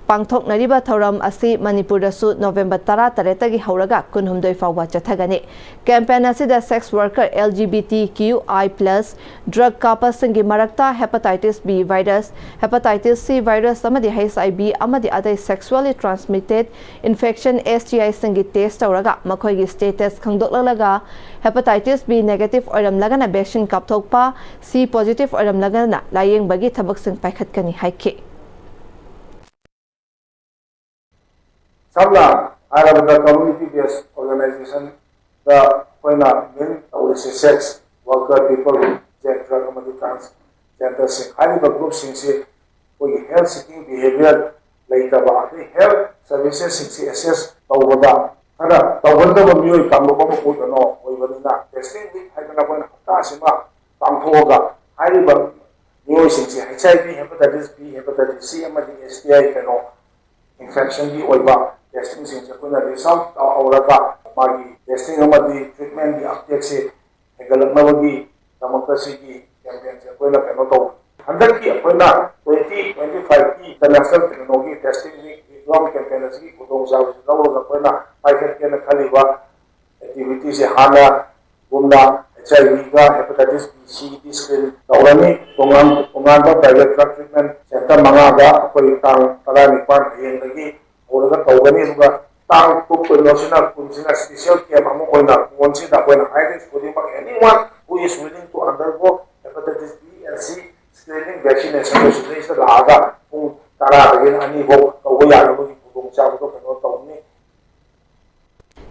ꯄꯥꯡꯊꯣꯛꯅꯔꯤꯕ ꯊꯧꯔꯝ ꯑꯁꯤ ꯃꯅꯤꯄꯨꯔꯗꯁꯨ ꯅꯣꯚꯦꯝꯕꯔ ꯇꯔꯥꯇꯔꯦꯠꯇꯒꯤ ꯍꯧꯔꯒ ꯀꯨꯟꯍꯨꯝꯗꯣꯏ ꯐꯥꯎꯕ ꯆꯠꯊꯒꯅꯤ꯫ ꯀꯦꯝꯄꯦꯟ ꯑꯁꯤꯗ sex worker, L G B T Q I plus, drug ꯀꯥꯞꯄꯁꯤꯡꯒꯤ ꯃꯔꯛꯇ hepatitis B virus, hepatitis C virus ꯑꯃꯗꯤ ꯍꯩꯆ ꯑꯥꯏ ꯚꯤ ꯑꯃꯗꯤ ꯑꯇꯩ sexually transmitted infection, S T ꯑꯥꯏꯁꯤꯡꯒꯤ ꯇꯦꯁ ꯇꯧꯔꯒ ꯃꯈꯣꯏꯒꯤ ꯁ꯭ꯇꯦꯇꯁ ꯈꯪꯗꯣꯛꯂꯛꯂꯒ ꯍꯦꯄꯥꯇꯥꯏꯇꯤꯁ ꯕꯤ ꯅꯦꯒꯦꯇꯤꯚ ꯑꯣꯏꯔꯝꯂꯒꯅ ꯚꯦꯛꯁꯤꯟ ꯀꯥꯞꯊꯣꯛꯄ, ꯁꯤ ꯄꯣꯖꯤꯇꯤꯚ ꯑꯣꯏꯔꯝꯂꯒꯅ ꯂꯥꯌꯦꯡꯕꯒꯤ ꯊꯕꯛꯁꯤꯡ ꯄꯥꯏꯈꯠꯀꯅꯤ ꯍꯥꯏꯈꯤ꯫ ꯁꯝꯅ ꯍꯥꯏꯔꯕꯗ, ꯀꯝꯃ꯭ꯌꯨꯅꯤꯇꯤ ꯕꯦꯁ ꯑꯣꯔꯒꯅꯥꯏꯖꯦꯁꯟꯗ ꯑꯩꯈꯣꯏꯅ ꯃꯤꯟ ꯇꯧꯔꯤꯁꯦ ꯁꯦꯛꯁ ꯋꯥꯔꯀꯔ, ꯄꯤꯄꯜꯍꯨꯗ, ꯖꯦꯟ ꯗ꯭ꯔꯒ ꯑꯃꯗꯤ ꯇ꯭ꯔꯥꯟꯁꯖꯦꯟꯗꯔꯁꯤꯡ ꯍꯥꯏꯔꯤꯕ ꯒ꯭ꯔꯨꯞꯁꯤꯡꯁꯤ ꯑꯩꯈꯣꯏꯒꯤ ꯍꯦꯜꯊ ꯁꯤꯀꯤꯡ ꯕꯤꯍꯦꯕꯤꯌꯔ ꯂꯩꯇꯕ, ꯑꯗꯩ ꯍꯦꯜꯊ ꯁꯔꯚꯤꯁꯦꯁꯁꯤꯡꯁꯤ ꯑꯦꯁꯦꯁ ꯇꯧꯕꯗ ꯈꯔ ꯇꯧꯒꯟꯗꯕ ꯃꯤꯑꯣꯏ ꯀꯥꯡꯂꯨꯞ ꯑꯃ ꯑꯣꯏꯕꯅꯣ ꯑꯣꯏꯕꯅꯤꯅ, ꯇꯦꯁꯇꯤꯡ ꯋꯤꯛ ꯍꯥꯏꯗꯅ ꯑꯩꯈꯣꯏꯅ ꯍꯞꯇꯥꯁꯤꯃ ꯄꯥꯡꯊꯣꯛꯑꯒ ꯍꯥꯏꯔꯤꯕ ꯃꯤꯑꯣꯏꯁꯤꯡꯁꯦ H I V, hepatitis B, hepatitis ꯁꯤ ꯑꯃꯗꯤ ꯑꯦꯁ ꯇꯤ ꯑꯥꯏ ꯀꯩꯅꯣ ꯏꯟꯐꯦꯛꯁꯟꯒꯤ ꯑꯣꯏꯕ ꯇꯦꯁꯇꯤꯡꯁꯤꯡꯁꯦ ꯑꯩꯈꯣꯏꯅ ꯔꯤꯆ ꯑꯥꯎꯠ ꯇꯧꯍꯧꯔꯒ ꯃꯥꯒꯤ ꯇꯦꯁꯇꯤꯡ ꯑꯃꯗꯤ ꯇ꯭ꯔꯤꯠꯃꯦꯟꯒꯤ ꯑꯞꯇꯦꯛꯁꯦ ꯍꯦꯟꯒꯠꯂꯛꯅꯕꯒꯤꯗꯃꯛꯇ ꯁꯤꯒꯤ ꯀꯦꯝꯄꯦꯟꯁꯦ ꯑꯩꯈꯣꯏꯅ ꯀꯩꯅꯣ ꯇꯧꯕ꯫ ꯍꯟꯗꯛꯀꯤ ꯑꯩꯈꯣꯏꯅ ꯇ꯭ꯋꯦꯟꯇꯤ ꯇ꯭ꯋꯦꯟꯇꯤ ꯐꯥꯏꯚꯀꯤ ꯏꯟꯇꯔꯅꯦꯁꯅꯦꯜ ꯀꯩꯅꯣꯒꯤ ꯇꯦꯁꯇꯤꯡ ꯋꯤꯛ ꯋꯤꯛ ꯂꯣꯡ ꯀꯦꯝꯄꯦꯟ ꯑꯁꯤꯒꯤ ꯈꯨꯗꯣꯡꯆꯥꯕꯁꯤ ꯂꯧꯔꯒ ꯑꯩꯈꯣꯏꯅ ꯄꯥꯏꯈꯠꯀꯦꯅ ꯈꯜꯂꯤꯕ ꯑꯦꯛꯇꯤꯚꯤꯇꯤꯁꯦ ꯍꯥꯟꯅꯒꯨꯝꯅ ꯑꯩꯆ ꯑꯥꯏ ꯚꯤꯒ ꯍꯦꯄꯥꯇꯥꯏꯇꯤꯁ ꯕꯤ ꯁꯤꯒꯤꯗꯤ ꯁ꯭ꯀ꯭ꯔꯤꯟ ꯇꯧꯔꯅꯤ꯫ ꯇꯣꯉꯥꯟ ꯇꯣꯉꯥꯟꯕ ꯄ꯭ꯔꯥꯏꯚꯦꯠ ꯗ꯭ꯔꯒ ꯇ꯭ꯔꯤꯠꯃꯦꯟ ꯁꯦꯟꯇꯔ ꯃꯉꯥꯗ ꯑꯩꯈꯣꯏ ꯇꯥꯡ ꯇꯔꯥꯅꯤꯄꯥꯟ ꯍꯌꯦꯡꯗꯒꯤ ꯍꯧꯔꯒ ꯇꯧꯒꯅꯤ꯫ ꯑꯗꯨꯒ ꯇꯥꯡ ꯀꯨꯟ ꯀꯩꯅꯣꯁꯤꯅ, ꯀꯨꯟꯁꯤꯅ ꯁ꯭ꯄꯦꯁꯤꯌꯦꯜ ꯀꯦꯝꯞ ꯑꯃ ꯑꯣꯏꯅ ꯀꯣꯟꯁꯤꯗ ꯑꯩꯈꯣꯏꯅ ꯍꯥꯏꯔꯤꯁꯤ ꯈꯨꯗꯤꯡꯃꯛ, anyone who is willing to undergo hepatitis B and C screening vaccination ꯁꯤꯗꯩꯁꯤꯗ ꯂꯥꯛꯑꯒ ꯄꯨꯡ ꯇꯔꯥꯗꯒꯤꯅ ꯑꯅꯤ ꯐꯥꯎ ꯇꯧꯕ ꯌꯥꯅꯕꯒꯤ ꯈꯨꯗꯣꯡꯆꯥꯕꯗꯣ ꯀꯩꯅꯣ ꯇꯧꯅꯤ꯫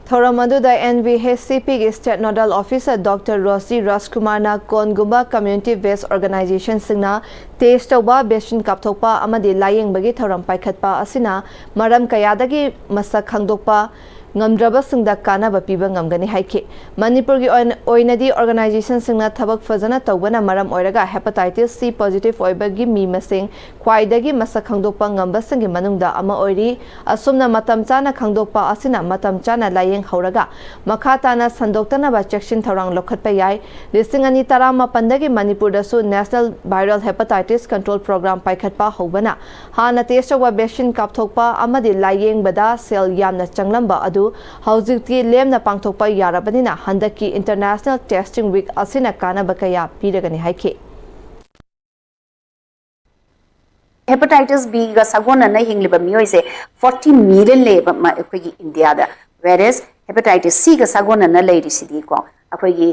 ꯊꯧꯔꯝ ꯑꯗꯨꯗ ꯑꯦꯟ ꯚꯤ ꯑꯩꯆ ꯁꯤ ꯄꯤꯒꯤ state nodal officer doctor Rosy ꯔꯥꯖꯀꯨꯃꯥꯔꯅ ꯀꯣꯟꯒꯨꯝꯕ ꯀꯝꯃ꯭ꯌꯨꯅꯤꯇꯤ ꯕꯦꯁ ꯑꯣꯔꯒꯅꯥꯏꯖꯦꯁꯟꯁꯤꯡꯅ ꯇꯦꯁ ꯇꯧꯕ, ꯚꯦꯛꯁꯤꯟ ꯀꯥꯞꯊꯣꯛꯄ ꯑꯃꯗꯤ ꯂꯥꯌꯦꯡꯕꯒꯤ ꯊꯧꯔꯝ ꯄꯥꯏꯈꯠꯄ ꯑꯁꯤꯅ ꯃꯔꯝ ꯀꯌꯥꯗꯒꯤ ꯃꯁꯛ ꯈꯪꯗꯣꯛꯄ, ꯉꯝꯗ꯭ꯔꯕꯁꯤꯡꯗ ꯀꯥꯟꯅꯕ ꯄꯤꯕ ꯉꯝꯒꯅꯤ ꯍꯥꯏꯈꯤ꯫ ꯃꯅꯤꯄꯨꯔꯒꯤ ꯑꯣꯏꯅ- ꯑꯣꯏꯅꯗꯤ organization ꯁꯤꯡꯅ ꯊꯕꯛ ꯐꯖꯅ ꯇꯧꯕꯅ ꯃꯔꯝ ꯑꯣꯏꯔꯒ hepatitis C positive ꯑꯣꯏꯕꯒꯤ ꯃꯤ ꯃꯁꯤꯡ ꯈ꯭ꯋꯥꯏꯗꯒꯤ ꯃꯁꯛ ꯈꯪꯗꯣꯛꯄ ꯉꯝꯕꯁꯤꯡꯒꯤ ꯃꯅꯨꯡꯗ ꯑꯃ ꯑꯣꯏꯔꯤ꯫ ꯑꯁꯨꯝꯅ ꯃꯇꯝ ꯆꯥꯅ ꯈꯪꯗꯣꯛꯄ ꯑꯁꯤꯅ ꯃꯇꯝ ꯆꯥꯅ ꯂꯥꯌꯦꯡ ꯍꯧꯔꯒ ꯃꯈꯥ ꯇꯥꯅ ꯁꯟꯗꯣꯛꯇꯅꯕ ꯆꯦꯛꯁꯤꯟ ꯊꯧꯔꯥꯡ ꯂꯧꯈꯠꯄ ꯌꯥꯏ꯫ ꯂꯤꯁꯤꯡ ꯑꯅꯤ ꯇꯔꯥꯃꯥꯄꯟꯗꯒꯤ ꯃꯅꯤꯄꯨꯔꯗꯁꯨ National Viral Hepatitis Control Program ꯄꯥꯏꯈꯠꯄ ꯍꯧꯕꯅ ꯍꯥꯟꯅ test ꯇꯧꯕ vaccine ꯀꯥꯞꯊꯣꯛꯄ ꯑꯃꯗꯤ ꯂꯥꯌꯦꯡꯕꯗ ꯁꯦꯜ ꯌꯥꯝꯅ ꯆꯪꯂꯝꯕ ꯑꯗꯨ ꯍꯧꯖꯤꯛꯇꯤ ꯂꯦꯝꯅ ꯄꯥꯡꯊꯣꯛꯄ ꯌꯥꯔꯕꯅꯤꯅ ꯍꯟꯗꯛꯀꯤ International Testing Week ꯑꯁꯤꯅ ꯀꯥꯟꯅꯕ ꯀꯌꯥ ꯄꯤꯔꯒꯅꯤ ꯍꯥꯏꯈꯤ꯫ Hepatitis Bꯒ ꯁꯥꯒꯣꯟꯅꯅ ꯍꯤꯡꯂꯤꯕ ꯃꯤꯑꯣꯏꯁꯦ forty million ꯂꯩꯌꯦꯕ ꯃ- ꯑꯩꯈꯣꯏꯒꯤ ꯏꯟꯗꯤꯌꯥꯗ꯫ Whereas hepatitis Cꯒ ꯁꯥꯒꯣꯟꯅꯅ ꯂꯩꯔꯤꯁꯤꯗꯤꯀꯣ ꯑꯩꯈꯣꯏꯒꯤ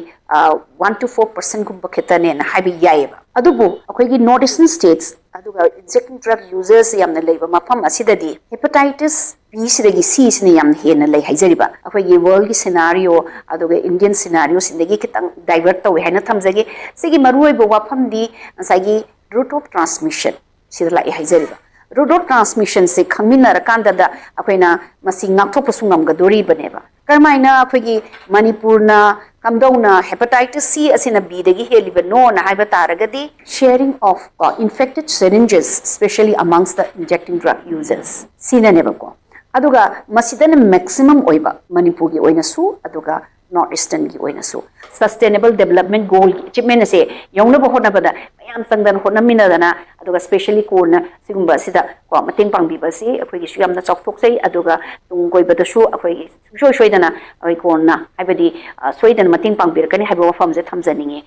one to four percentꯒꯨꯝꯕ ꯈꯛꯇꯅꯦꯅ ꯍꯥꯏꯕ ꯌꯥꯏꯌꯦꯕ꯫ ꯑꯗꯨꯕꯨ ꯑꯩꯈꯣꯏꯒꯤ North Eastern States ꯑꯗꯨꯒ injecting drug users ꯌꯥꯝꯅ ꯂꯩꯕ ꯃꯐꯝ ꯑꯁꯤꯗꯗꯤ hepatitis Bꯁꯤꯗꯒꯤ Cꯁꯤꯅ ꯌꯥꯝꯅ ꯍꯦꯟꯅ ꯂꯩ ꯍꯥꯏꯖꯔꯤꯕ꯫ ꯑꯩꯈꯣꯏꯒꯤ worldꯒꯤ scenario ꯑꯗꯨꯒ Indian scenarioꯁꯤꯗꯒꯤ ꯈꯤꯇꯪ divert ꯇꯧꯋꯦ ꯍꯥꯏꯅ ꯊꯝꯖꯒꯦ꯫ ꯁꯤꯒꯤ ꯃꯔꯨꯑꯣꯏꯕ ꯋꯥꯐꯝꯗꯤ ꯉꯁꯥꯏꯒꯤ route of transmission ꯁꯤꯗ ꯂꯥꯛꯑꯦ ꯍꯥꯏꯖꯔꯤꯕ꯫ Route of transmissionꯁꯦ ꯈꯪꯃꯤꯟꯅꯔꯀꯥꯟꯗꯗ ꯑꯩꯈꯣꯏꯅ ꯃꯁꯤ ꯉꯥꯛꯊꯣꯛꯄꯁꯨ ꯉꯝꯒꯗꯣꯔꯤꯕꯅꯦꯕ꯫ ꯀꯔꯝꯍꯥꯏꯅ ꯑꯩꯈꯣꯏꯒꯤ ꯃꯅꯤꯄꯨꯔꯅ ꯀꯝꯗꯧꯅ hepatitis C ꯑꯁꯤꯅ Bꯗꯒꯤ ꯍꯦꯜꯂꯤꯕꯅꯣꯅ ꯍꯥꯏꯕ ꯇꯥꯔꯒꯗꯤ sharing of infected syringes, especially amongst the injecting drug users ꯁꯤꯅꯅꯦꯕꯀꯣ꯫ ꯑꯗꯨꯒ ꯃꯁꯤꯗꯅ maximum ꯑꯣꯏꯕ ꯃꯅꯤꯄꯨꯔꯒꯤ ꯑꯣꯏꯅꯁꯨ ꯑꯗꯨꯒ North Easternꯒꯤ ꯑꯣꯏꯅꯁꯨ꯫ Sustainable Development Goalꯒꯤ achievement ꯑꯁꯦ ꯌꯧꯅꯕ ꯍꯣꯠꯅꯕꯗ ꯃꯌꯥꯝ ꯆꯪꯗꯅ ꯍꯣꯠꯅꯃꯤꯟꯅꯗꯅ ꯑꯗꯨꯒ specially ꯀꯣꯔꯅ ꯁꯤꯒꯨꯝꯕ ꯑꯁꯤꯗ ꯀꯣ ꯃꯇꯦꯡ ꯄꯥꯡꯕꯤꯕ ꯑꯁꯤ ꯑꯩꯈꯣꯏꯒꯤꯁꯨ ꯌꯥꯝꯅ ꯆꯥꯎꯊꯣꯛꯆꯩ꯫ ꯑꯗꯨꯒ ꯇꯨꯡ ꯀꯣꯏꯕꯗꯁꯨ ꯑꯩꯈꯣꯏꯒꯤ ꯁꯨꯡꯁꯣꯏ ꯁꯣꯏꯗꯅ ꯑꯩꯈꯣꯏ ꯀꯣꯔꯅ ꯍꯥꯏꯕꯗꯤ ꯑ, ꯁꯣꯏꯗꯅ ꯃꯇꯦꯡ ꯄꯥꯡꯕꯤꯔꯛꯀꯅꯤ ꯍꯥꯏꯕ ꯋꯥꯐꯝꯁꯦ ꯊꯝꯖꯅꯤꯡꯉꯤ꯫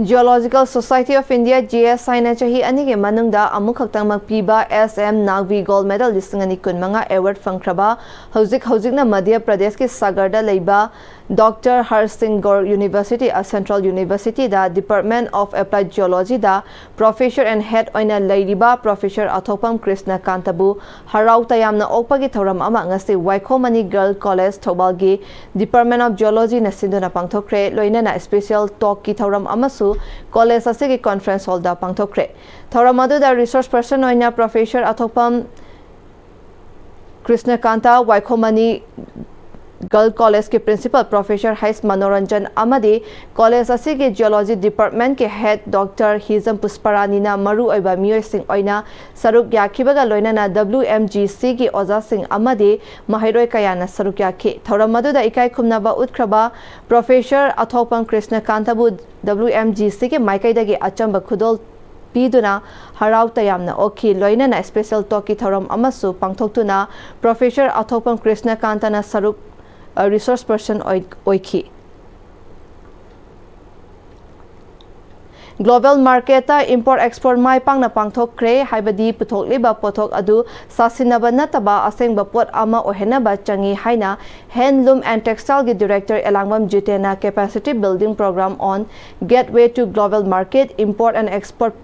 Geological Society of India, G S I ꯅ ꯆꯍꯤ ꯑꯅꯤꯒꯤ ꯃꯅꯨꯡꯗ ꯑꯃꯨꯛꯈꯛꯇꯃꯛ ꯄꯤꯕ S M Naqvi Gold Medal ꯂꯤꯁꯤꯡ ꯑꯅꯤ ꯀꯨꯟꯃꯉꯥ award ꯐꯪꯈ꯭ꯔꯕ ꯍꯧꯖꯤꯛ ꯍꯧꯖꯤꯛꯅ ꯃꯙ꯭ꯌ ꯄ꯭ꯔꯗꯦꯁꯀꯤ ꯁꯥꯒꯔꯗ ꯂꯩꯕ Doctor Har Singh Gaur University, a Central University the Department of Applied Geology the Professor and Head ꯑꯣꯏꯅ ꯂꯩꯔꯤꯕ Professor ꯑꯊꯣꯛꯄꯝ ꯀ꯭ꯔꯤꯁꯅꯀꯥꯟꯇꯕꯨ ꯍꯔꯥꯎ ꯇꯌꯥꯝꯅ ꯑꯣꯛꯄꯒꯤ ꯊꯧꯔꯝ ꯑꯃ ꯉꯁꯤ ꯋꯥꯏꯈꯣꯝ ꯃꯅꯤ Girls College ꯊꯧꯕꯥꯜꯒꯤ Department of Geology ꯅ ꯁꯤꯟꯗꯨꯅ ꯄꯥꯡꯊꯣꯛꯈ꯭ꯔꯦ꯫ ꯂꯣꯏꯅꯅ special talk ꯀꯤ ꯊꯧꯔꯝ ꯑꯃꯁꯨ college ꯑꯁꯤꯒꯤ conference hall ꯗ ꯄꯥꯡꯊꯣꯛꯈ꯭ꯔꯦ꯫ ꯊꯧꯔꯝ ꯑꯗꯨꯗ resource person ꯑꯣꯏꯅ Professor ꯑꯊꯣꯛꯄꯝ ꯀ꯭ꯔꯤꯁꯅꯀꯥꯟꯇ, ꯋꯥꯏꯈꯣꯃꯅꯤ ꯒꯔꯜ ꯀꯣꯂꯦꯖꯀꯤ ꯄ꯭ꯔꯤꯟꯁꯤꯄꯥꯜ ꯄ꯭ꯔꯣꯐꯦꯁꯔ ꯍꯩꯁ ꯃꯅꯣꯔꯟꯖꯟ ꯑꯃꯗꯤ ꯀꯣꯂꯦꯖ ꯑꯁꯤꯒꯤ ꯖꯤꯑꯣꯂꯣꯖꯤ ꯗꯤꯄꯥꯔꯠꯃꯦꯟꯠꯀꯤ ꯍꯦꯗ ꯗꯣꯛꯇꯔ ꯍꯤꯖꯝ ꯄꯨꯁꯄꯔꯥꯅꯤꯅ ꯃꯔꯨꯑꯣꯏꯕ ꯃꯤꯑꯣꯏꯁꯤꯡ ꯑꯣꯏꯅ ꯁꯔꯨꯛ ꯌꯥꯈꯤꯕꯒ ꯂꯣꯏꯅꯅ W M G Cꯒꯤ ꯑꯣꯖꯥꯁꯤꯡ ꯑꯃꯗꯤ ꯃꯍꯩꯔꯣꯏ ꯀꯌꯥꯅ ꯁꯔꯨꯛ ꯌꯥꯈꯤ꯫ ꯊꯧꯔꯝ ꯑꯗꯨꯗ ꯏꯀꯥꯏ ꯈꯨꯝꯅꯕ ꯎꯠꯈ꯭ꯔꯕ ꯄ꯭ꯔꯣꯐꯦꯁꯔ ꯑꯊꯣꯛꯄꯝ ꯀ꯭ꯔꯤꯁꯅꯀꯥꯟꯇꯕꯨ W M G Cꯒꯤ ꯃꯥꯏꯀꯩꯗꯒꯤ ꯑꯆꯝꯕ ꯈꯨꯗꯣꯜ ꯄꯤꯗꯨꯅ ꯍꯔꯥꯎ ꯇꯌꯥꯝꯅ ꯑꯣꯛꯈꯤ꯫ ꯂꯣꯏꯅꯅ ꯁ꯭ꯄꯦꯁꯦꯜ ꯇꯣꯛꯀꯤ ꯊꯧꯔꯝ ꯑꯃꯁꯨ ꯄꯥꯡꯊꯣꯛꯇꯨꯅ ꯄ꯭ꯔꯣꯐꯦꯁꯔ ꯑꯊꯣꯛꯄꯝ ꯀ꯭ꯔꯤꯁꯅꯀꯥꯟꯇꯅ ꯁꯔꯨꯛ, ꯑ, ꯔꯤꯁꯣꯔꯁ ꯄꯔꯁꯟ ꯑꯣꯏ-, ꯑꯣꯏꯈꯤ꯫ ꯒ꯭ꯂꯣꯕꯦꯜ ꯃꯥꯔꯀꯦꯠꯇ ꯏꯝꯄꯣꯔꯠ ꯑꯦꯛꯁꯄꯣꯔꯠ ꯃꯥꯏ ꯄꯥꯛꯅ ꯄꯥꯡꯊꯣꯛꯈ꯭ꯔꯦ ꯍꯥꯏꯕꯗꯤ ꯄꯨꯊꯣꯛꯂꯤꯕ ꯄꯣꯠꯊꯣꯛ ꯑꯗꯨ ꯁꯥꯁꯤꯟꯅꯕ ꯅꯠꯇꯕ ꯑꯁꯦꯡꯕ ꯄꯣꯠ ꯑꯃ ꯑꯣꯏꯍꯟꯅꯕ ꯆꯪꯏ ꯍꯥꯏꯅ ꯍꯦꯟꯂꯨꯝ ꯑꯦꯟ ꯇꯦꯛꯁꯇꯥꯏꯜꯒꯤ ꯗꯤꯔꯦꯛꯇꯔ ꯑꯦꯂꯥꯡꯕꯝ ꯖꯤꯇꯦꯟꯅ Capacity Building Program on Gateway to Global Market, Import and Export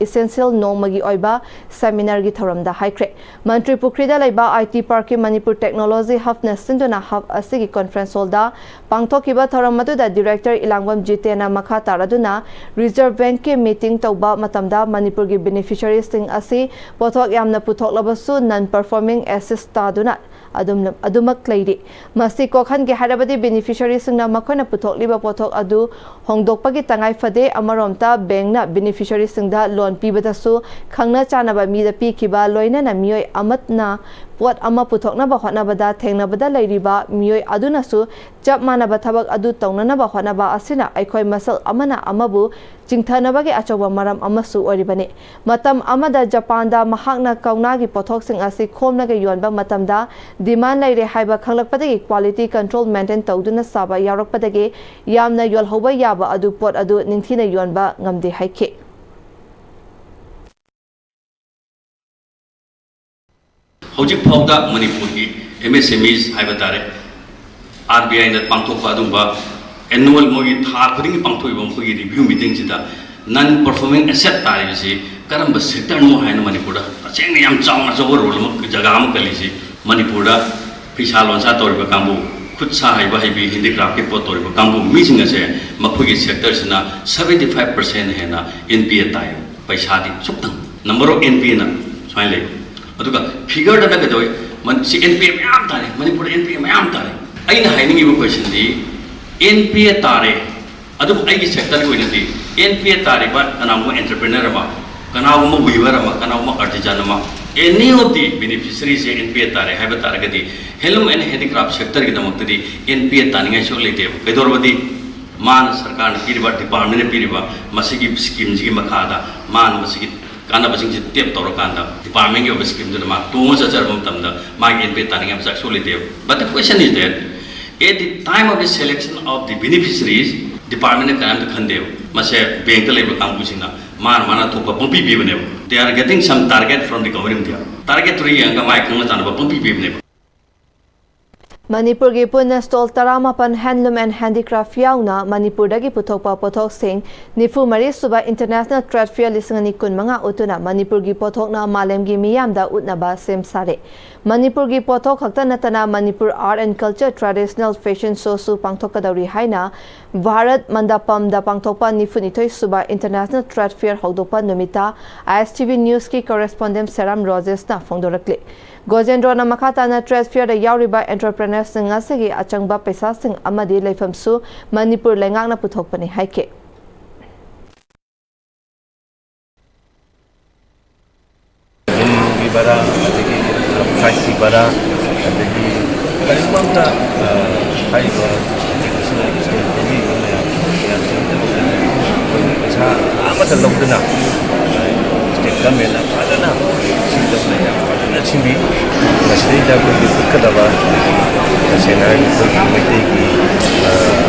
Essential ꯅꯣꯡꯃꯒꯤ ꯑꯣꯏꯕ ꯁꯦꯃꯤꯅꯥꯔꯒꯤ ꯊꯧꯔꯝꯗ ꯍꯥꯏꯈ꯭ꯔꯦ꯫ ꯃꯟꯇ꯭ꯔꯤ ꯄꯨꯈ꯭ꯔꯤꯗ ꯂꯩꯕ I T Parkꯀꯤ Manipur Technology Hubꯅ ꯁꯤꯟꯗꯨꯅ hub ꯑꯁꯤꯒꯤ conference hallꯗ ꯄꯥꯡꯊꯣꯛꯈꯤꯕ ꯊꯧꯔꯝ ꯑꯗꯨꯗ ꯗꯤꯔꯦꯛꯇꯔ ꯏꯂꯥꯡꯕꯝ ꯖꯤꯇꯦꯟꯅ ꯃꯈꯥ ꯇꯥꯔꯗꯨꯅ Reserve Bankꯀꯤ meeting ꯇꯧꯕ ꯃꯇꯝꯗ ꯃꯅꯤꯄꯨꯔꯒꯤ beneficiaryꯁꯤꯡ ꯑꯁꯤ ꯄꯣꯠꯊꯣꯛ ꯌꯥꯝꯅ ꯄꯨꯊꯣꯛꯂꯕꯁꯨ non performing assets ꯇꯥꯗꯨꯅ ꯑꯗꯨꯝ, ꯑꯗꯨꯃꯛ ꯂꯩꯔꯤ꯫ ꯃꯁꯤ ꯀꯣꯛꯍꯟꯒꯦ ꯍꯥꯏꯔꯕꯗꯤ beneficiaryꯁꯤꯡꯅ ꯃꯈꯣꯏꯅ ꯄꯨꯊꯣꯛꯂꯤꯕ ꯄꯣꯠꯊꯣꯛ ꯑꯗꯨ ꯍꯣꯡꯗꯣꯛꯄꯒꯤ ꯇꯉꯥꯏ ꯐꯗꯦ꯫ ꯑꯃꯔꯣꯝꯗ bankꯅ beneficiaryꯁꯤꯡꯗ loan ꯄꯤꯕꯗꯁꯨ ꯈꯪꯅ ꯆꯥꯟꯅꯕ ꯃꯤꯗ ꯄꯤꯈꯤꯕ, ꯂꯣꯏꯅꯅ ꯃꯤꯑꯣꯏ ꯑꯃꯠꯅ ꯄꯣꯠ ꯑꯃ ꯄꯨꯊꯣꯛꯅꯕ ꯍꯣꯠꯅꯕꯗ ꯊꯦꯡꯅꯕꯗ ꯂꯩꯔꯤꯕ ꯃꯤꯑꯣꯏ ꯑꯗꯨꯅꯁꯨ ꯆꯞ ꯃꯥꯟꯅꯕ ꯊꯕꯛ ꯑꯗꯨ ꯇꯧꯅꯅꯕ ꯍꯣꯠꯅꯕ ꯑꯁꯤꯅ ꯑꯩꯈꯣꯏ ꯃꯁꯦꯜ ꯑꯃꯅ ꯑꯃꯕꯨ ꯆꯤꯡꯊꯅꯕꯒꯤ ꯑꯆꯧꯕ ꯃꯔꯝ ꯑꯃꯁꯨ ꯑꯣꯏꯔꯤꯕꯅꯤ꯫ ꯃꯇꯝ ꯑꯃꯗ ꯖꯄꯥꯟꯗ ꯃꯍꯥꯛꯅ ꯀꯧꯅꯥꯒꯤ ꯄꯣꯠꯊꯣꯛꯁꯤꯡ ꯑꯁꯤ ꯈꯣꯝꯂꯒ ꯌꯣꯟꯕ ꯃꯇꯝꯗ demand ꯂꯩꯔꯦ ꯍꯥꯏꯕ ꯈꯪꯂꯛꯄꯗꯒꯤ quality control maintain ꯇꯧꯗꯨꯅ ꯁꯥꯕ ꯌꯥꯎꯔꯛꯄꯗꯒꯤ ꯌꯥꯝꯅ ꯌꯣꯜꯍꯧꯕ ꯌꯥꯕ ꯑꯗꯨ ꯄꯣꯠ ꯑꯗꯨ ꯅꯤꯡꯊꯤꯅ ꯌꯣꯟꯕ ꯉꯝꯗꯦ ꯍꯥꯏꯈꯤ꯫ ꯍꯧꯖꯤꯛ ꯐꯥꯎꯗ ꯃꯅꯤꯄꯨꯔꯒꯤ M S M Es ꯍꯥꯏꯕ ꯇꯥꯔꯦ, R B Iꯅ ꯄꯥꯡꯊꯣꯛꯄ ꯑꯗꯨꯒꯨꯝꯕ annual ꯃꯣꯏꯒꯤ ꯊꯥ ꯈꯨꯗꯤꯡꯒꯤ ꯄꯥꯡꯊꯣꯛꯏꯕ ꯃꯈꯣꯏꯒꯤ review meetingꯁꯤꯗ non performing asset ꯇꯥꯔꯤꯕꯁꯤ ꯀꯔꯝꯕ sectorꯅꯣ ꯍꯥꯏꯅ ꯃꯅꯤꯄꯨꯔꯗ ꯇꯁꯦꯡꯅ ꯌꯥꯝ ꯆꯥꯎꯅ ꯑꯆꯧꯕ role ꯑꯃ, ꯖꯒꯥ ꯑꯃ ꯀꯜꯂꯤꯁꯤ꯫ ꯃꯅꯤꯄꯨꯔꯗ ꯐꯤꯁꯥ ꯂꯣꯟꯁꯥ ꯇꯧꯔꯤꯕ ꯀꯥꯡꯕꯨ, ꯈꯨꯠ ꯁꯥ ꯍꯩꯕ ꯍꯩꯕꯤ, handicraftꯀꯤ ꯄꯣꯠ ꯇꯧꯔꯤꯕ ꯀꯥꯡꯕꯨ ꯃꯤꯁꯤꯡ ꯑꯁꯦ ꯃꯈꯣꯏꯒꯤ sectorꯁꯤꯅ seventy five percent ꯍꯦꯟꯅ N P A ꯇꯥꯏ꯫ ꯄꯩꯁꯥꯗꯤ ꯁꯨꯞꯇꯪ number of N P Aꯅ ꯁꯨꯃꯥꯏꯅ ꯂꯩ꯫ ꯑꯗꯨꯒ figureꯗꯅ ꯀꯩꯗꯧꯋꯤ? ꯁꯤ ꯑꯦꯟ ꯄꯤ ꯑꯦ ꯃꯌꯥꯝ ꯇꯥꯔꯦ, ꯃꯅꯤꯄꯨꯔꯗ ꯑꯦꯟ ꯄꯤ ꯑꯦ ꯃꯌꯥꯝ ꯇꯥꯔꯦ꯫ ꯑꯩꯅ ꯍꯥꯏꯅꯤꯡꯉꯤꯕ ꯀꯣꯏꯁꯟꯗꯤ, ꯑꯦꯟ ꯄꯤ ꯑꯦ ꯇꯥꯔꯦ, ꯑꯗꯨꯕꯨ ꯑꯩꯒꯤ ꯁꯦꯛꯇꯔꯒꯤ ꯑꯣꯏꯅꯗꯤ ꯑꯦꯟ ꯄꯤ ꯑꯦ ꯇꯥꯔꯤꯕ ꯀꯅꯥꯒꯨꯝꯕ ꯑꯦꯟꯇꯔꯄ꯭ꯔꯦꯅꯔ ꯑꯃ, ꯀꯅꯥꯒꯨꯝꯕ ꯋꯤꯚꯔ ꯑꯃ, ꯀꯅꯥꯒꯨꯝꯕ ꯑꯥꯔꯇꯤꯖꯥꯟ ꯑꯃ, ꯑꯦꯅꯤ ꯑꯣꯐ ꯗꯤ ꯕꯦꯅꯤꯐꯤꯁꯔꯤꯁꯦ ꯑꯦꯟ ꯄꯤ ꯑꯦ ꯇꯥꯔꯦ ꯍꯥꯏꯕ ꯇꯥꯔꯒꯗꯤ, ꯍꯦꯟꯂꯨꯝ ꯑꯦꯟ ꯍꯦꯟꯗꯤꯀ꯭ꯔꯥꯐ ꯁꯦꯛꯇꯔꯒꯤꯗꯃꯛꯇꯗꯤ ꯑꯦꯟ ꯄꯤ ꯑꯦ ꯇꯥꯅꯤꯡꯉꯥꯏ ꯁꯨꯛ ꯂꯩꯇꯦꯕ꯫ ꯀꯩꯗꯧꯔꯕꯗꯤ ꯃꯥꯅ ꯁꯔꯀꯥꯔꯅ ꯄꯤꯔꯤꯕ, ꯗꯤꯄꯥꯔꯠꯃꯦꯟꯅ ꯄꯤꯔꯤꯕ ꯃꯁꯤꯒꯤ ꯁ꯭ꯀꯤꯝꯁꯤꯒꯤ ꯃꯈꯥꯗ ꯃꯥꯅ ꯃꯁꯤꯒꯤ ꯀꯥꯟꯅꯕꯁꯤꯡꯁꯤ ꯇꯦꯞ ꯇꯧꯔꯀꯥꯟꯗ ꯗꯤꯄꯥꯔꯠꯃꯦꯟꯒꯤ ꯑꯣꯏꯕ ꯁ꯭ꯀꯤꯝꯗꯨꯗ ꯃꯥ ꯇꯣꯡꯉ ꯆꯠꯆꯔꯕ ꯃꯇꯝꯗ ꯃꯥꯒꯤ ꯑꯦꯟ ꯄꯤ ꯑꯦ ꯇꯥꯅꯤꯡꯉꯥꯏ ꯃꯆꯥꯛ ꯁꯨꯛ ꯂꯩꯇꯦꯕ꯫ But the question is that at the time of the selection of the beneficiaries, ꯗꯤꯄꯥꯔꯠꯃꯦꯟꯅ ꯀꯔꯤꯝꯇ ꯈꯟꯗꯦꯕ꯫ ꯃꯁꯦ ꯕꯦꯡꯛꯇ ꯂꯩꯕ ꯀꯥꯡꯕꯨꯁꯤꯡꯅ ꯃꯥꯅ ꯃꯥꯅ ꯊꯣꯛꯄ ꯄꯪꯄꯤ ꯄꯤꯕꯅꯦꯕ꯫ They are getting some target from the government there. ꯇꯥꯔꯒꯦꯠꯇꯨ ꯌꯦꯡꯉꯒ ꯃꯥꯏ ꯈꯪꯅ ꯆꯥꯟꯅꯕ ꯄꯪꯄꯤ ꯄꯤꯕꯅꯦꯕ꯫ ꯃꯅꯤꯄꯨꯔꯒꯤ ꯄꯨꯟꯅ stall ꯇꯔꯥꯃꯥꯄꯟ Handloom and Handicraft ꯌꯥꯎꯅ ꯃꯅꯤꯄꯨꯔꯗꯒꯤ ꯄꯨꯊꯣꯛꯄ ꯄꯣꯠꯊꯣꯛꯁꯤꯡ ꯅꯤꯐꯨ ꯃꯔꯤ ꯁꯨꯕ International Trade Fair ꯂꯤꯁꯤꯡ ꯑꯅꯤ ꯀꯨꯟ ꯃꯉꯥ ꯎꯠꯇꯨꯅ ꯃꯅꯤꯄꯨꯔꯒꯤ ꯄꯣꯠꯊꯣꯛꯅ ꯃꯥꯂꯦꯝꯒꯤ ꯃꯤꯌꯥꯝꯗ ꯎꯠꯅꯕ ꯁꯦꯝ ꯁꯥꯔꯦ꯫ ꯃꯅꯤꯄꯨꯔꯒꯤ ꯄꯣꯠꯊꯣꯛ ꯈꯛꯇ ꯅꯠꯇꯅ Manipur Art and Culture Traditional Fashion Show ꯁꯨ ꯄꯥꯡꯊꯣꯛꯀꯗꯧꯔꯤ ꯍꯥꯏꯅ ꯚꯥꯔꯠ ꯃꯟꯗꯄꯝꯗ ꯄꯥꯡꯊꯣꯛꯄ ꯅꯤꯐꯨ ꯅꯤꯊꯣꯏ ꯁꯨꯕ International Trade Fair ꯍꯧꯗꯣꯛꯄ ꯅꯨꯃꯤꯠꯇ I S T V News ꯀꯤ correspondent ꯁꯦꯔꯥꯝ ꯔꯣꯖꯦꯁꯅ ꯐꯣꯡꯗꯣꯔꯛꯂꯤ꯫ ꯒꯣꯖꯦꯟꯗ꯭ꯔꯣꯅ ꯃꯈꯥ ꯇꯥꯅ trade fair ꯗ ꯌꯥꯎꯔꯤꯕ entrepreneur ꯁꯤꯡ ꯑꯁꯤꯒꯤ ꯑꯆꯪꯕ ꯄꯩꯁꯥꯁꯤꯡ ꯑꯃꯗꯤ ꯂꯩꯐꯝꯁꯨ ꯃꯅꯤꯄꯨꯔ ꯂꯩꯉꯥꯛꯅ ꯄꯨꯊꯣꯛꯄꯅꯤ ꯍꯥꯏꯈꯤ꯫ ꯔꯨꯝꯒꯤ ꯚꯔꯥ, ꯑꯗꯒꯤ ꯐ꯭ꯂꯥꯏꯠꯀꯤ ꯚꯔꯥ, ꯑꯗꯒꯤ ꯀꯔꯤꯒꯨꯝꯕ ꯑꯝꯇ, ꯑ, ꯍꯥꯏꯔꯤꯕ ꯄꯤꯕꯤꯕ ꯃꯌꯥꯝ, ꯃꯌꯥꯝꯁꯤꯡꯗ ꯄꯩꯁꯥ ꯑꯃꯠꯇ ꯂꯧꯗꯅ state government ꯅ ꯐꯖꯅ ꯁꯤꯗ ꯌꯥꯝ ꯐꯖꯅ ꯁꯤꯟꯕꯤ꯫ ꯃꯁꯤꯗꯩꯗ ꯑꯩꯈꯣꯏꯒꯤ ꯎꯠꯀꯗꯕ, ꯇꯁꯦꯡꯅ ꯍꯥꯏꯔꯒꯗꯤ ꯑꯩꯈꯣꯏꯒꯤ ꯃꯩꯇꯩꯒꯤ, ꯑ,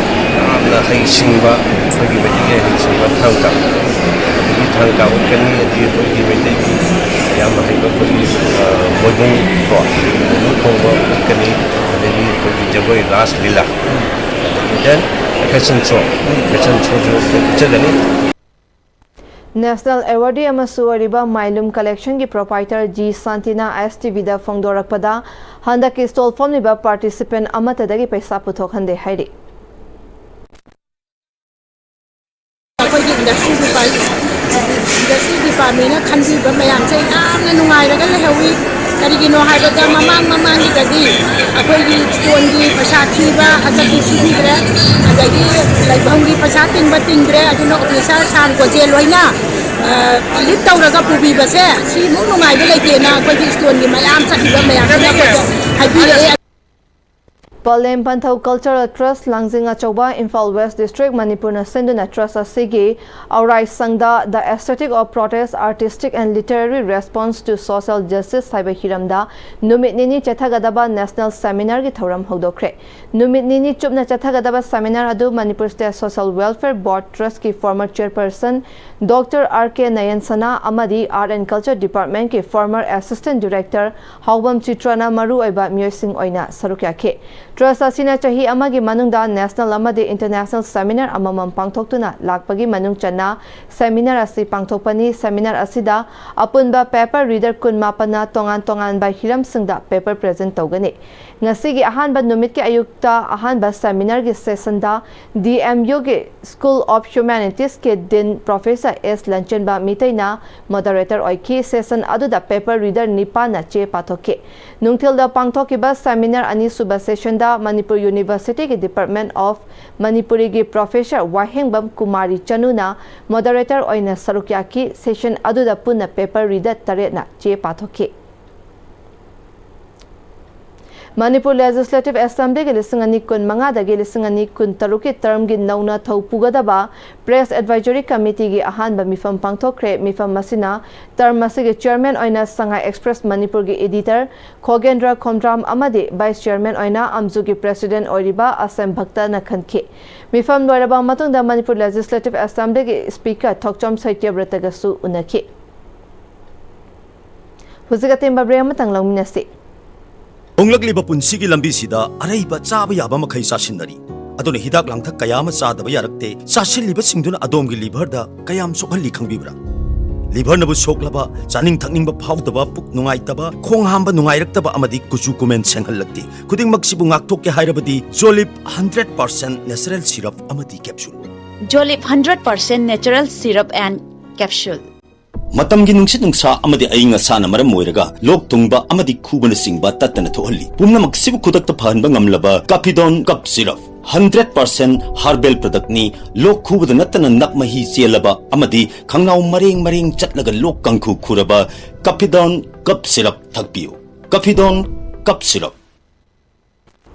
ꯌꯥꯝꯅ ꯍꯩꯁꯤꯡꯕ, ꯑꯩꯈꯣꯏꯒꯤ ꯃꯩꯇꯩꯒꯤ ꯍꯩꯁꯤꯡꯕ ꯊꯥꯡ ꯇꯥ, ꯑꯗꯒꯤ ꯊꯥꯡ ꯇꯥ ꯎꯠꯀꯅꯤ, ꯑꯗꯒꯤ ꯑꯩꯈꯣꯏꯒꯤ ꯃꯩꯇꯩꯒꯤ ꯌꯥꯝꯅ ꯍꯩꯕ ꯑꯩꯈꯣꯏꯒꯤ, ꯑ, ꯃꯣꯏꯕꯨꯡ ꯀꯣ, ꯃꯣꯏꯕꯨꯡ ꯈꯣꯡꯕ ꯎꯠꯀꯅꯤ, ꯑꯗꯒꯤ ꯑꯩꯈꯣꯏꯒꯤ ꯖꯒꯣꯏ ꯔꯥꯁ ꯂꯤꯂꯥ, ꯑꯗꯒꯤ then fashion show, fashion show ꯁꯨ ꯑꯩꯈꯣꯏ ꯎꯠꯆꯒꯅꯤ꯫ National Awardee ꯑꯃꯁꯨ ꯑꯣꯏꯔꯤꯕ ꯃꯥꯏꯂꯨꯝ Collection ꯒꯤ proprietor ꯖꯤ ꯁꯥꯟꯇꯤꯅ I S T V ꯗ ꯐꯣꯡꯗꯣꯔꯛꯄꯗ, ꯍꯟꯗꯛꯀꯤ stall ꯐꯝꯂꯤꯕ participant ꯑꯃꯠꯇꯗꯒꯤ ꯄꯩꯁꯥ ꯄꯨꯊꯣꯛꯍꯟꯗꯦ ꯍꯥꯏꯔꯤ꯫ ꯑꯩꯈꯣꯏꯒꯤ industry department, industry department ꯅ ꯈꯟꯕꯤꯕ ꯃꯌꯥꯝꯁꯦ ꯌꯥꯝꯅ ꯅꯨꯡꯉꯥꯏꯔꯒ ꯂꯩꯍꯧꯋꯤ꯫ ꯀꯔꯤꯒꯤꯅꯣ ꯍꯥꯏꯕꯗ ꯃꯃꯥꯡ ꯃꯃꯥꯡꯒꯤꯗꯗꯤ ꯑꯩꯈꯣꯏꯒꯤ ꯁ꯭ꯇꯣꯟꯒꯤ ꯄꯩꯁꯥ ꯊꯤꯕ ꯍꯟꯗꯛꯇꯤ ꯊꯤꯕꯤꯗ꯭ꯔꯦ, ꯑꯗꯒꯤ ꯂꯩꯐꯝꯒꯤ ꯄꯩꯁꯥ ꯇꯤꯡꯕ ꯇꯤꯡꯗ꯭ꯔꯦ, ꯑꯗꯨꯅ ꯑꯣꯐꯤꯁꯥꯔ ꯁꯥꯔ ꯒꯣꯖꯦ ꯂꯣꯏꯅ ꯂꯤꯠ ꯇꯧꯔꯒ ꯄꯨꯕꯤꯕꯁꯦ ꯁꯤꯃꯨꯛ ꯅꯨꯡꯉꯥꯏꯕ ꯂꯩꯇꯦꯅ ꯑꯩꯈꯣꯏꯒꯤ ꯁ꯭ꯇꯣꯟꯒꯤ ꯃꯌꯥꯝ ꯆꯠꯂꯤꯕ ꯃꯌꯥꯝꯁꯤꯅ ꯑꯩꯈꯣꯏꯗ ꯍꯥꯏꯕꯤꯔꯛꯑꯦ꯫ ꯄꯂꯦꯝ ꯄꯟꯊꯧ Cultural Trust ꯂꯥꯡꯖꯤꯡ ꯑꯆꯧꯕ, ꯏꯝꯐꯥꯜ ꯋꯦꯁ ꯗꯤꯁꯇ꯭ꯔꯤꯛ, ꯃꯅꯤꯄꯨꯔꯅ ꯁꯤꯟꯗꯨꯅ ꯇ꯭ꯔꯁ ꯑꯁꯤꯒꯤ ꯑꯧꯔꯥꯏ ꯁꯪꯗ The Aesthetic of Protest, Artistic and Literary Response to Social Justice ꯍꯥꯏꯕ ꯍꯤꯔꯝꯗ ꯅꯨꯃꯤꯠ ꯅꯤꯅꯤ ꯆꯠꯊꯒꯗꯕ ꯅꯦꯁꯅꯦꯜ ꯁꯦꯃꯤꯅꯥꯔꯒꯤ ꯊꯧꯔꯝ ꯍꯧꯗꯣꯛꯈ꯭ꯔꯦ꯫ ꯅꯨꯃꯤꯠ ꯅꯤꯅꯤ ꯆꯨꯞꯅ ꯆꯠꯊꯒꯗꯕ ꯁꯦꯃꯤꯅꯥꯔ ꯑꯗꯨ Manipur state social welfare board ꯇ꯭ꯔꯁꯀꯤ former chairperson doctor R K ꯅꯌꯟꯁꯅꯥ ꯑꯃꯗꯤ ꯑꯥꯔꯠ ꯑꯦꯟ ꯀꯜꯆꯔ ꯗꯤꯄꯥꯔꯠꯃꯦꯟꯠꯀꯤ ꯐꯣꯔꯃꯔ ꯑꯦꯁꯤꯁꯇꯦꯟꯠ ꯗꯤꯔꯦꯛꯇꯔ ꯍꯥꯎꯕꯝ ꯆꯤꯇ꯭ꯔꯅ ꯃꯔꯨꯑꯣꯏꯕ ꯃꯤꯑꯣꯏꯁꯤꯡ ꯑꯣꯏꯅ ꯁꯔꯨꯛ ꯌꯥꯈꯤ꯫ ꯇ꯭ꯔꯁ ꯑꯁꯤꯅ ꯆꯍꯤ ꯑꯃꯒꯤ ꯃꯅꯨꯡꯗ ꯅꯦꯁꯅꯦꯜ ꯑꯃꯗꯤ ꯏꯟꯇꯔꯅꯦꯁꯅꯦꯜ ꯁꯦꯃꯤꯅꯥꯔ ꯑꯃꯃꯝ ꯄꯥꯡꯊꯣꯛꯇꯨꯅ ꯂꯥꯛꯄꯒꯤ ꯃꯅꯨꯡ ꯆꯟꯅ ꯁꯦꯃꯤꯅꯥꯔ ꯑꯁꯤ ꯄꯥꯡꯊꯣꯛꯄꯅꯤ꯫ ꯁꯦꯃꯤꯅꯥꯔ ꯑꯁꯤꯗ ꯑꯄꯨꯟꯕ ꯄꯦꯄꯔ ꯔꯤꯗꯔ ꯀꯨꯟ ꯃꯥꯄꯟꯅ ꯇꯣꯉꯥꯟ ꯇꯣꯉꯥꯟꯕ ꯍꯤꯔꯝꯁꯤꯡꯗ ꯄꯦꯄꯔ ꯄ꯭ꯔꯦꯖꯦꯟꯠ ꯇꯧꯒꯅꯤ꯫ ꯉꯁꯤꯒꯤ ꯑꯍꯥꯟꯕ ꯅꯨꯃꯤꯠꯀꯤ ꯑꯌꯨꯛꯇ ꯑꯍꯥꯟꯕ ꯁꯦꯃꯤꯅꯥꯔꯒꯤ ꯁꯦꯁꯟꯗ ꯗꯤ ꯑꯦꯝ ꯌꯨꯒꯤ school of ꯍ꯭ꯌꯨꯃꯦꯅꯤꯇꯤꯁꯀꯤ din professor S ꯂꯟꯆꯦꯟꯕ ꯃꯤꯇꯩꯅ moderator ꯑꯣꯏꯈꯤ꯫ ꯁꯦꯁꯟ ꯑꯗꯨꯗ ꯄꯦꯄꯔ ꯔꯤꯗꯔ ꯅꯤꯄꯥꯟꯅ ꯆꯦ ꯄꯥꯊꯣꯛꯈꯤ꯫ ꯅꯨꯡꯊꯤꯜꯗ ꯄꯥꯡꯊꯣꯛꯈꯤꯕ ꯁꯦꯃꯤꯅꯥꯔ ꯑꯅꯤꯁꯨꯕ ꯁꯦꯁꯟꯗ ꯃꯅꯤꯄꯨꯔ ꯌꯨꯅꯤꯚꯔꯁꯤꯇꯤꯒꯤ ꯗꯤꯄꯥꯔꯠꯃꯦꯟꯠ ꯑꯣꯐ ꯃꯅꯤꯄꯨꯔꯤꯒꯤ ꯄ꯭ꯔꯣꯐꯦꯁꯔ ꯋꯥꯍꯦꯡꯕꯝ ꯀꯨꯃꯥꯔꯤ ꯆꯅꯨꯅ ꯃꯣꯗꯔꯦꯇꯔ ꯑꯣꯏꯅ ꯁꯔꯨꯛ ꯌꯥꯈꯤ꯫ ꯁꯦꯁꯟ ꯑꯗꯨꯗ ꯄꯨꯟꯅ ꯄꯦꯄꯔ ꯔꯤꯗꯔ ꯇꯔꯦꯠꯅ ꯆꯦ ꯄꯥꯊꯣꯛꯈꯤ꯫ ꯃꯅꯤꯄꯨꯔ ꯂꯦꯖꯤꯁꯂꯦꯇꯤꯚ ꯑꯦꯁꯦꯝꯕ꯭ꯂꯤꯒꯤ ꯂꯤꯁꯤꯡ ꯑꯅꯤ ꯀꯨꯟ ꯃꯉꯥꯗꯒꯤ ꯂꯤꯁꯤꯡ ꯑꯅꯤ ꯀꯨꯟ ꯇꯔꯨꯛꯀꯤ ꯇꯔꯝꯒꯤ ꯅꯧꯅ ꯊꯧ ꯄꯨꯒꯗꯕ ꯄ꯭ꯔꯦꯁ ꯑꯦꯗꯚꯥꯏꯖꯔꯤ ꯀꯃꯤꯇꯤꯒꯤ ꯑꯍꯥꯟꯕ ꯃꯤꯐꯝ ꯄꯥꯡꯊꯣꯛꯈ꯭ꯔꯦ꯫ ꯃꯤꯐꯝ ꯑꯁꯤꯅ ꯇꯔꯝ ꯑꯁꯤꯒꯤ ꯆꯤꯌꯔꯃꯦꯟ ꯑꯣꯏꯅ ꯁꯉꯥꯏ ꯑꯦꯛꯁꯄ꯭ꯔꯦꯁ ꯃꯅꯤꯄꯨꯔꯒꯤ ꯏꯗꯤꯇꯔ ꯈꯣꯒꯦꯟꯗ꯭ꯔ ꯈꯣꯝꯗ꯭ꯔꯥꯝ ꯑꯃꯗꯤ ꯚꯥꯏꯁ ꯆꯤꯌꯔꯃꯦꯟ ꯑꯣꯏꯅ ꯑꯝꯖꯨꯒꯤ ꯄ꯭ꯔꯦꯁꯤꯗꯦꯟꯠ ꯑꯣꯏꯔꯤꯕ ꯑꯁꯦꯝ ꯚꯛꯇꯅ ꯈꯟꯈꯤ꯫ ꯃꯤꯐꯝ ꯂꯣꯏꯔꯕ ꯃꯇꯨꯡꯗ ꯃꯅꯤꯄꯨꯔ ꯂꯦꯖꯤꯁꯂꯦꯇꯤꯚ ꯑꯦꯁꯦꯝꯕ꯭ꯂꯤꯒꯤ ꯁ꯭ꯄꯤꯀꯔ ꯊꯣꯛꯆꯣꯝ ꯁꯩꯇ꯭ꯌꯕ꯭ꯔꯇꯒꯁꯨ ꯎꯅꯈꯤ꯫ ꯍꯧꯖꯤꯛ ꯑꯇꯦꯟꯕ ꯕ꯭ꯔꯦꯛ ꯑꯃꯇꯪ ꯂꯧꯃꯤꯟꯅꯁꯤ꯫ ꯍꯣꯡꯂꯛꯂꯤꯕ ꯄꯨꯟꯁꯤꯒꯤ ꯂꯝꯕꯤꯁꯤꯗ ꯑꯔꯩꯕ ꯆꯥꯕ ꯌꯥꯕ ꯃꯈꯩ ꯆꯥꯁꯤꯟꯅꯔꯤ꯫ ꯑꯗꯨꯅ ꯍꯤꯗꯥꯛ ꯂꯥꯡꯊꯛ ꯀꯌꯥ ꯑꯃ ꯆꯥꯗꯕ ꯌꯥꯔꯛꯇꯦ꯫ ꯆꯥꯁꯤꯜꯂꯤꯕꯁꯤꯡꯗꯨꯅ ꯑꯗꯣꯝꯒꯤ ꯂꯤꯚꯔꯗ ꯀꯌꯥꯝ ꯁꯣꯛꯍꯜꯂꯤ ꯈꯪꯕꯤꯕ꯭ꯔꯥ? ꯂꯤꯚꯔꯅꯕꯨ ꯁꯣꯛꯂꯕ, ꯆꯥꯅꯤꯡ ꯊꯛꯅꯤꯡꯕ ꯐꯥꯎꯗꯕ, ꯄꯨꯛ ꯅꯨꯡꯉꯥꯏꯇꯕ, ꯈꯣꯡ ꯍꯥꯝꯕ ꯅꯨꯡꯉꯥꯏꯔꯛꯇꯕ ꯑꯃꯗꯤ ꯀꯨꯆꯨ ꯀꯨꯃꯦꯟ ꯁꯦꯡꯍꯜꯂꯛꯇꯦ꯫ ꯈꯨꯗꯤꯡꯃꯛꯁꯤꯕꯨ ꯉꯥꯛꯊꯣꯛꯀꯦ ꯍꯥꯏꯔꯕꯗꯤ ꯖꯣꯂꯤꯞ ꯍꯟꯗ꯭ꯔꯦꯠ ꯄꯥꯔꯁꯦꯟꯠ ꯅꯦꯆꯔꯦꯜ ꯁꯤꯔꯞ ꯑꯃꯗꯤ capsule. Jolip hundred percent natural syrup and capsule. ꯃꯇꯝꯒꯤ ꯅꯨꯡꯁꯤꯠ ꯅꯨꯡꯁꯥ ꯑꯃꯗꯤ ꯑꯏꯪ ꯑꯁꯥꯅ ꯃꯔꯝ ꯑꯣꯏꯔꯒ ꯂꯣꯛ ꯊꯨꯡꯕ ꯑꯃꯗꯤ ꯈꯨꯕꯅꯆꯤꯡꯕ ꯇꯠꯇꯅ ꯊꯣꯛꯍꯜꯂꯤ꯫ ꯄꯨꯝꯅꯃꯛꯁꯤꯕꯨ ꯈꯨꯗꯛꯇ ꯐꯍꯟꯕ ꯉꯝꯂꯕ ꯀꯥꯐꯤꯗꯣꯟ ꯀꯞ ꯁꯤꯔꯞ, ꯍꯟꯗ꯭ꯔꯦꯠ ꯄꯥꯔꯁꯦꯟ ꯍꯥꯔꯕꯦꯜ ꯄ꯭ꯔꯗꯛꯅꯤ꯫ ꯂꯣꯛ ꯈꯨꯕꯗ ꯅꯠꯇꯅ ꯅꯞ ꯃꯍꯤ ꯆꯦꯜꯂꯕ ꯑꯃꯗꯤ ꯈꯪꯅꯥꯎ ꯃꯔꯦꯡ ꯃꯔꯦꯡ ꯆꯠꯂꯒ ꯂꯣꯛ ꯀꯥꯡꯈꯨ ꯈꯨꯔꯕ ꯀꯥꯐꯤꯗꯣꯟ ꯀꯞ ꯁꯤꯔꯞ ꯊꯛꯄꯤꯌꯨ꯫ ꯀꯥꯐꯤꯗꯣꯟ ꯀꯞ ꯁꯤꯔꯞ꯫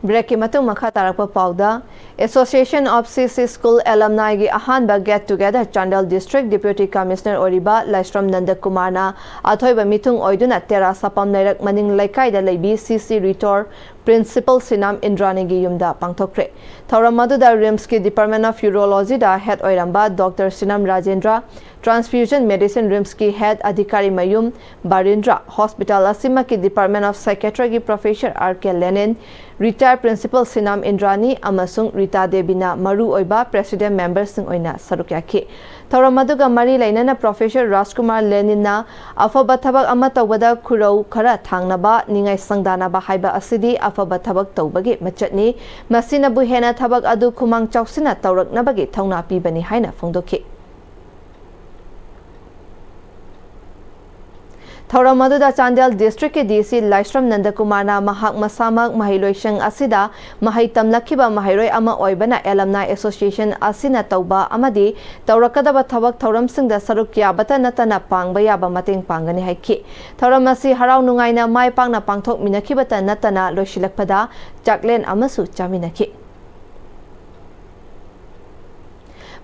ꯕ꯭ꯔꯦꯛꯀꯤ ꯃꯇꯨꯡ ꯃꯈꯥ ꯇꯥꯔꯛꯄ ꯄꯥꯎꯗ, Association of C C School Alumniꯒꯤ ꯑꯍꯥꯟꯕ Get Together Chandel District Deputy Commissioner ꯑꯣꯏꯔꯤꯕ ꯂꯥꯏꯁ꯭ꯔꯝ ꯅꯟꯗꯀꯨꯃꯥꯔꯅ ꯑꯊꯣꯏꯕ ꯃꯤꯊꯨꯡ ꯑꯣꯏꯗꯨꯅ ꯇꯦꯔꯥ ꯁꯥꯄꯝ ꯂꯩꯔꯛ ꯃꯅꯤꯡ ꯂꯩꯀꯥꯏꯗ ꯂꯩꯕꯤ C C Retour Principal ꯁꯤꯅꯥꯝ ꯏꯟꯗ꯭ꯔꯥꯅꯤꯒꯤ ꯌꯨꯝꯗ ꯄꯥꯡꯊꯣꯛꯈ꯭ꯔꯦ꯫ ꯊꯧꯔꯝ ꯑꯗꯨꯗ RIMSꯀꯤ Department of Urologyꯗ head ꯑꯣꯏꯔꯝꯕ Doctor ꯁꯤꯅꯥꯝ Rajendra, Transfusion Medicine RIMSꯀꯤ head ꯑꯙꯤꯀꯥꯔꯤ ꯃꯌꯨꯝ ꯕꯥꯔꯤꯟꯗ꯭ꯔ, hospital ꯑꯁꯤꯃꯛꯀꯤ Department of Psychiatryꯒꯤ Professor R K ꯂꯦꯅꯤꯟ, retired Principal ꯁꯤꯅꯥꯝ ꯏꯟꯗ꯭ꯔꯥꯅꯤ ꯑꯃꯁꯨꯡ ꯔꯤꯇꯥ ꯗꯦꯕꯤꯅ ꯃꯔꯨ ꯑꯣꯏꯕ president memberꯁꯤꯡ ꯑꯣꯏꯅ ꯁꯔꯨꯛ ꯌꯥꯈꯤ꯫ ꯊꯧꯔꯝ ꯑꯗꯨꯒ ꯃꯔꯤ ꯂꯩꯅꯅ Professor ꯔꯥꯖꯀꯨꯃꯥꯔ ꯂꯦꯅꯤꯟꯅ ꯑꯐꯕ ꯊꯕꯛ ꯑꯃ ꯇꯧꯕꯗ ꯈꯨꯔꯧ ꯈꯔ ꯊꯥꯡꯅꯕ, ꯅꯤꯡꯉꯥꯏ ꯁꯪꯗꯥꯅꯕ ꯍꯥꯏꯕ ꯑꯁꯤꯗꯤ ꯑꯐꯕ ꯊꯕꯛ ꯇꯧꯕꯒꯤ ꯃꯆꯠꯅꯤ꯫ ꯃꯁꯤꯅꯕꯨ ꯍꯦꯟꯅ ꯊꯕꯛ ꯑꯗꯨ ꯈꯨꯃꯥꯡ ꯆꯥꯎꯁꯤꯟꯅ ꯇꯧꯔꯛꯅꯕꯒꯤ ꯊꯧꯅꯥ ꯄꯤꯕꯅꯤ ꯍꯥꯏꯅ ꯐꯣꯡꯗꯣꯛꯈꯤ꯫ ꯊꯧꯔꯝ ꯑꯗꯨꯗ ꯆꯥꯟꯗꯦꯜ Districtꯀꯤ D C ꯂꯥꯏꯁ꯭ꯔꯝ ꯅꯟꯗꯀꯨꯃꯥꯔꯅ ꯃꯍꯥꯛ ꯃꯁꯥꯃꯛ ꯃꯍꯩꯂꯣꯏꯁꯪ ꯑꯁꯤꯗ ꯃꯍꯩ ꯇꯝꯂꯛꯈꯤꯕ ꯃꯍꯩꯔꯣꯏ ꯑꯃ ꯑꯣꯏꯕꯅ Alumni Association ꯑꯁꯤꯅ ꯇꯧꯕ ꯑꯃꯗꯤ ꯇꯧꯔꯛꯀꯗꯕ ꯊꯕꯛ ꯊꯧꯔꯝꯁꯤꯡꯗ ꯁꯔꯨꯛ ꯌꯥꯕꯇ ꯅꯠꯇꯅ ꯄꯥꯡꯕ ꯌꯥꯕ ꯃꯇꯦꯡ ꯄꯥꯡꯒꯅꯤ ꯍꯥꯏꯈꯤ꯫ ꯊꯧꯔꯝ ꯑꯁꯤ ꯍꯔꯥꯎ ꯅꯨꯡꯉꯥꯏꯅ ꯃꯥꯏ ꯄꯥꯛꯅ ꯄꯥꯡꯊꯣꯛꯃꯤꯟꯅꯈꯤꯕꯇ ꯅꯠꯇꯅ ꯂꯣꯏꯁꯤꯜꯂꯛꯄꯗ ꯆꯥꯛꯂꯦꯟ ꯑꯃꯁꯨ ꯆꯥꯃꯤꯟꯅꯈꯤ꯫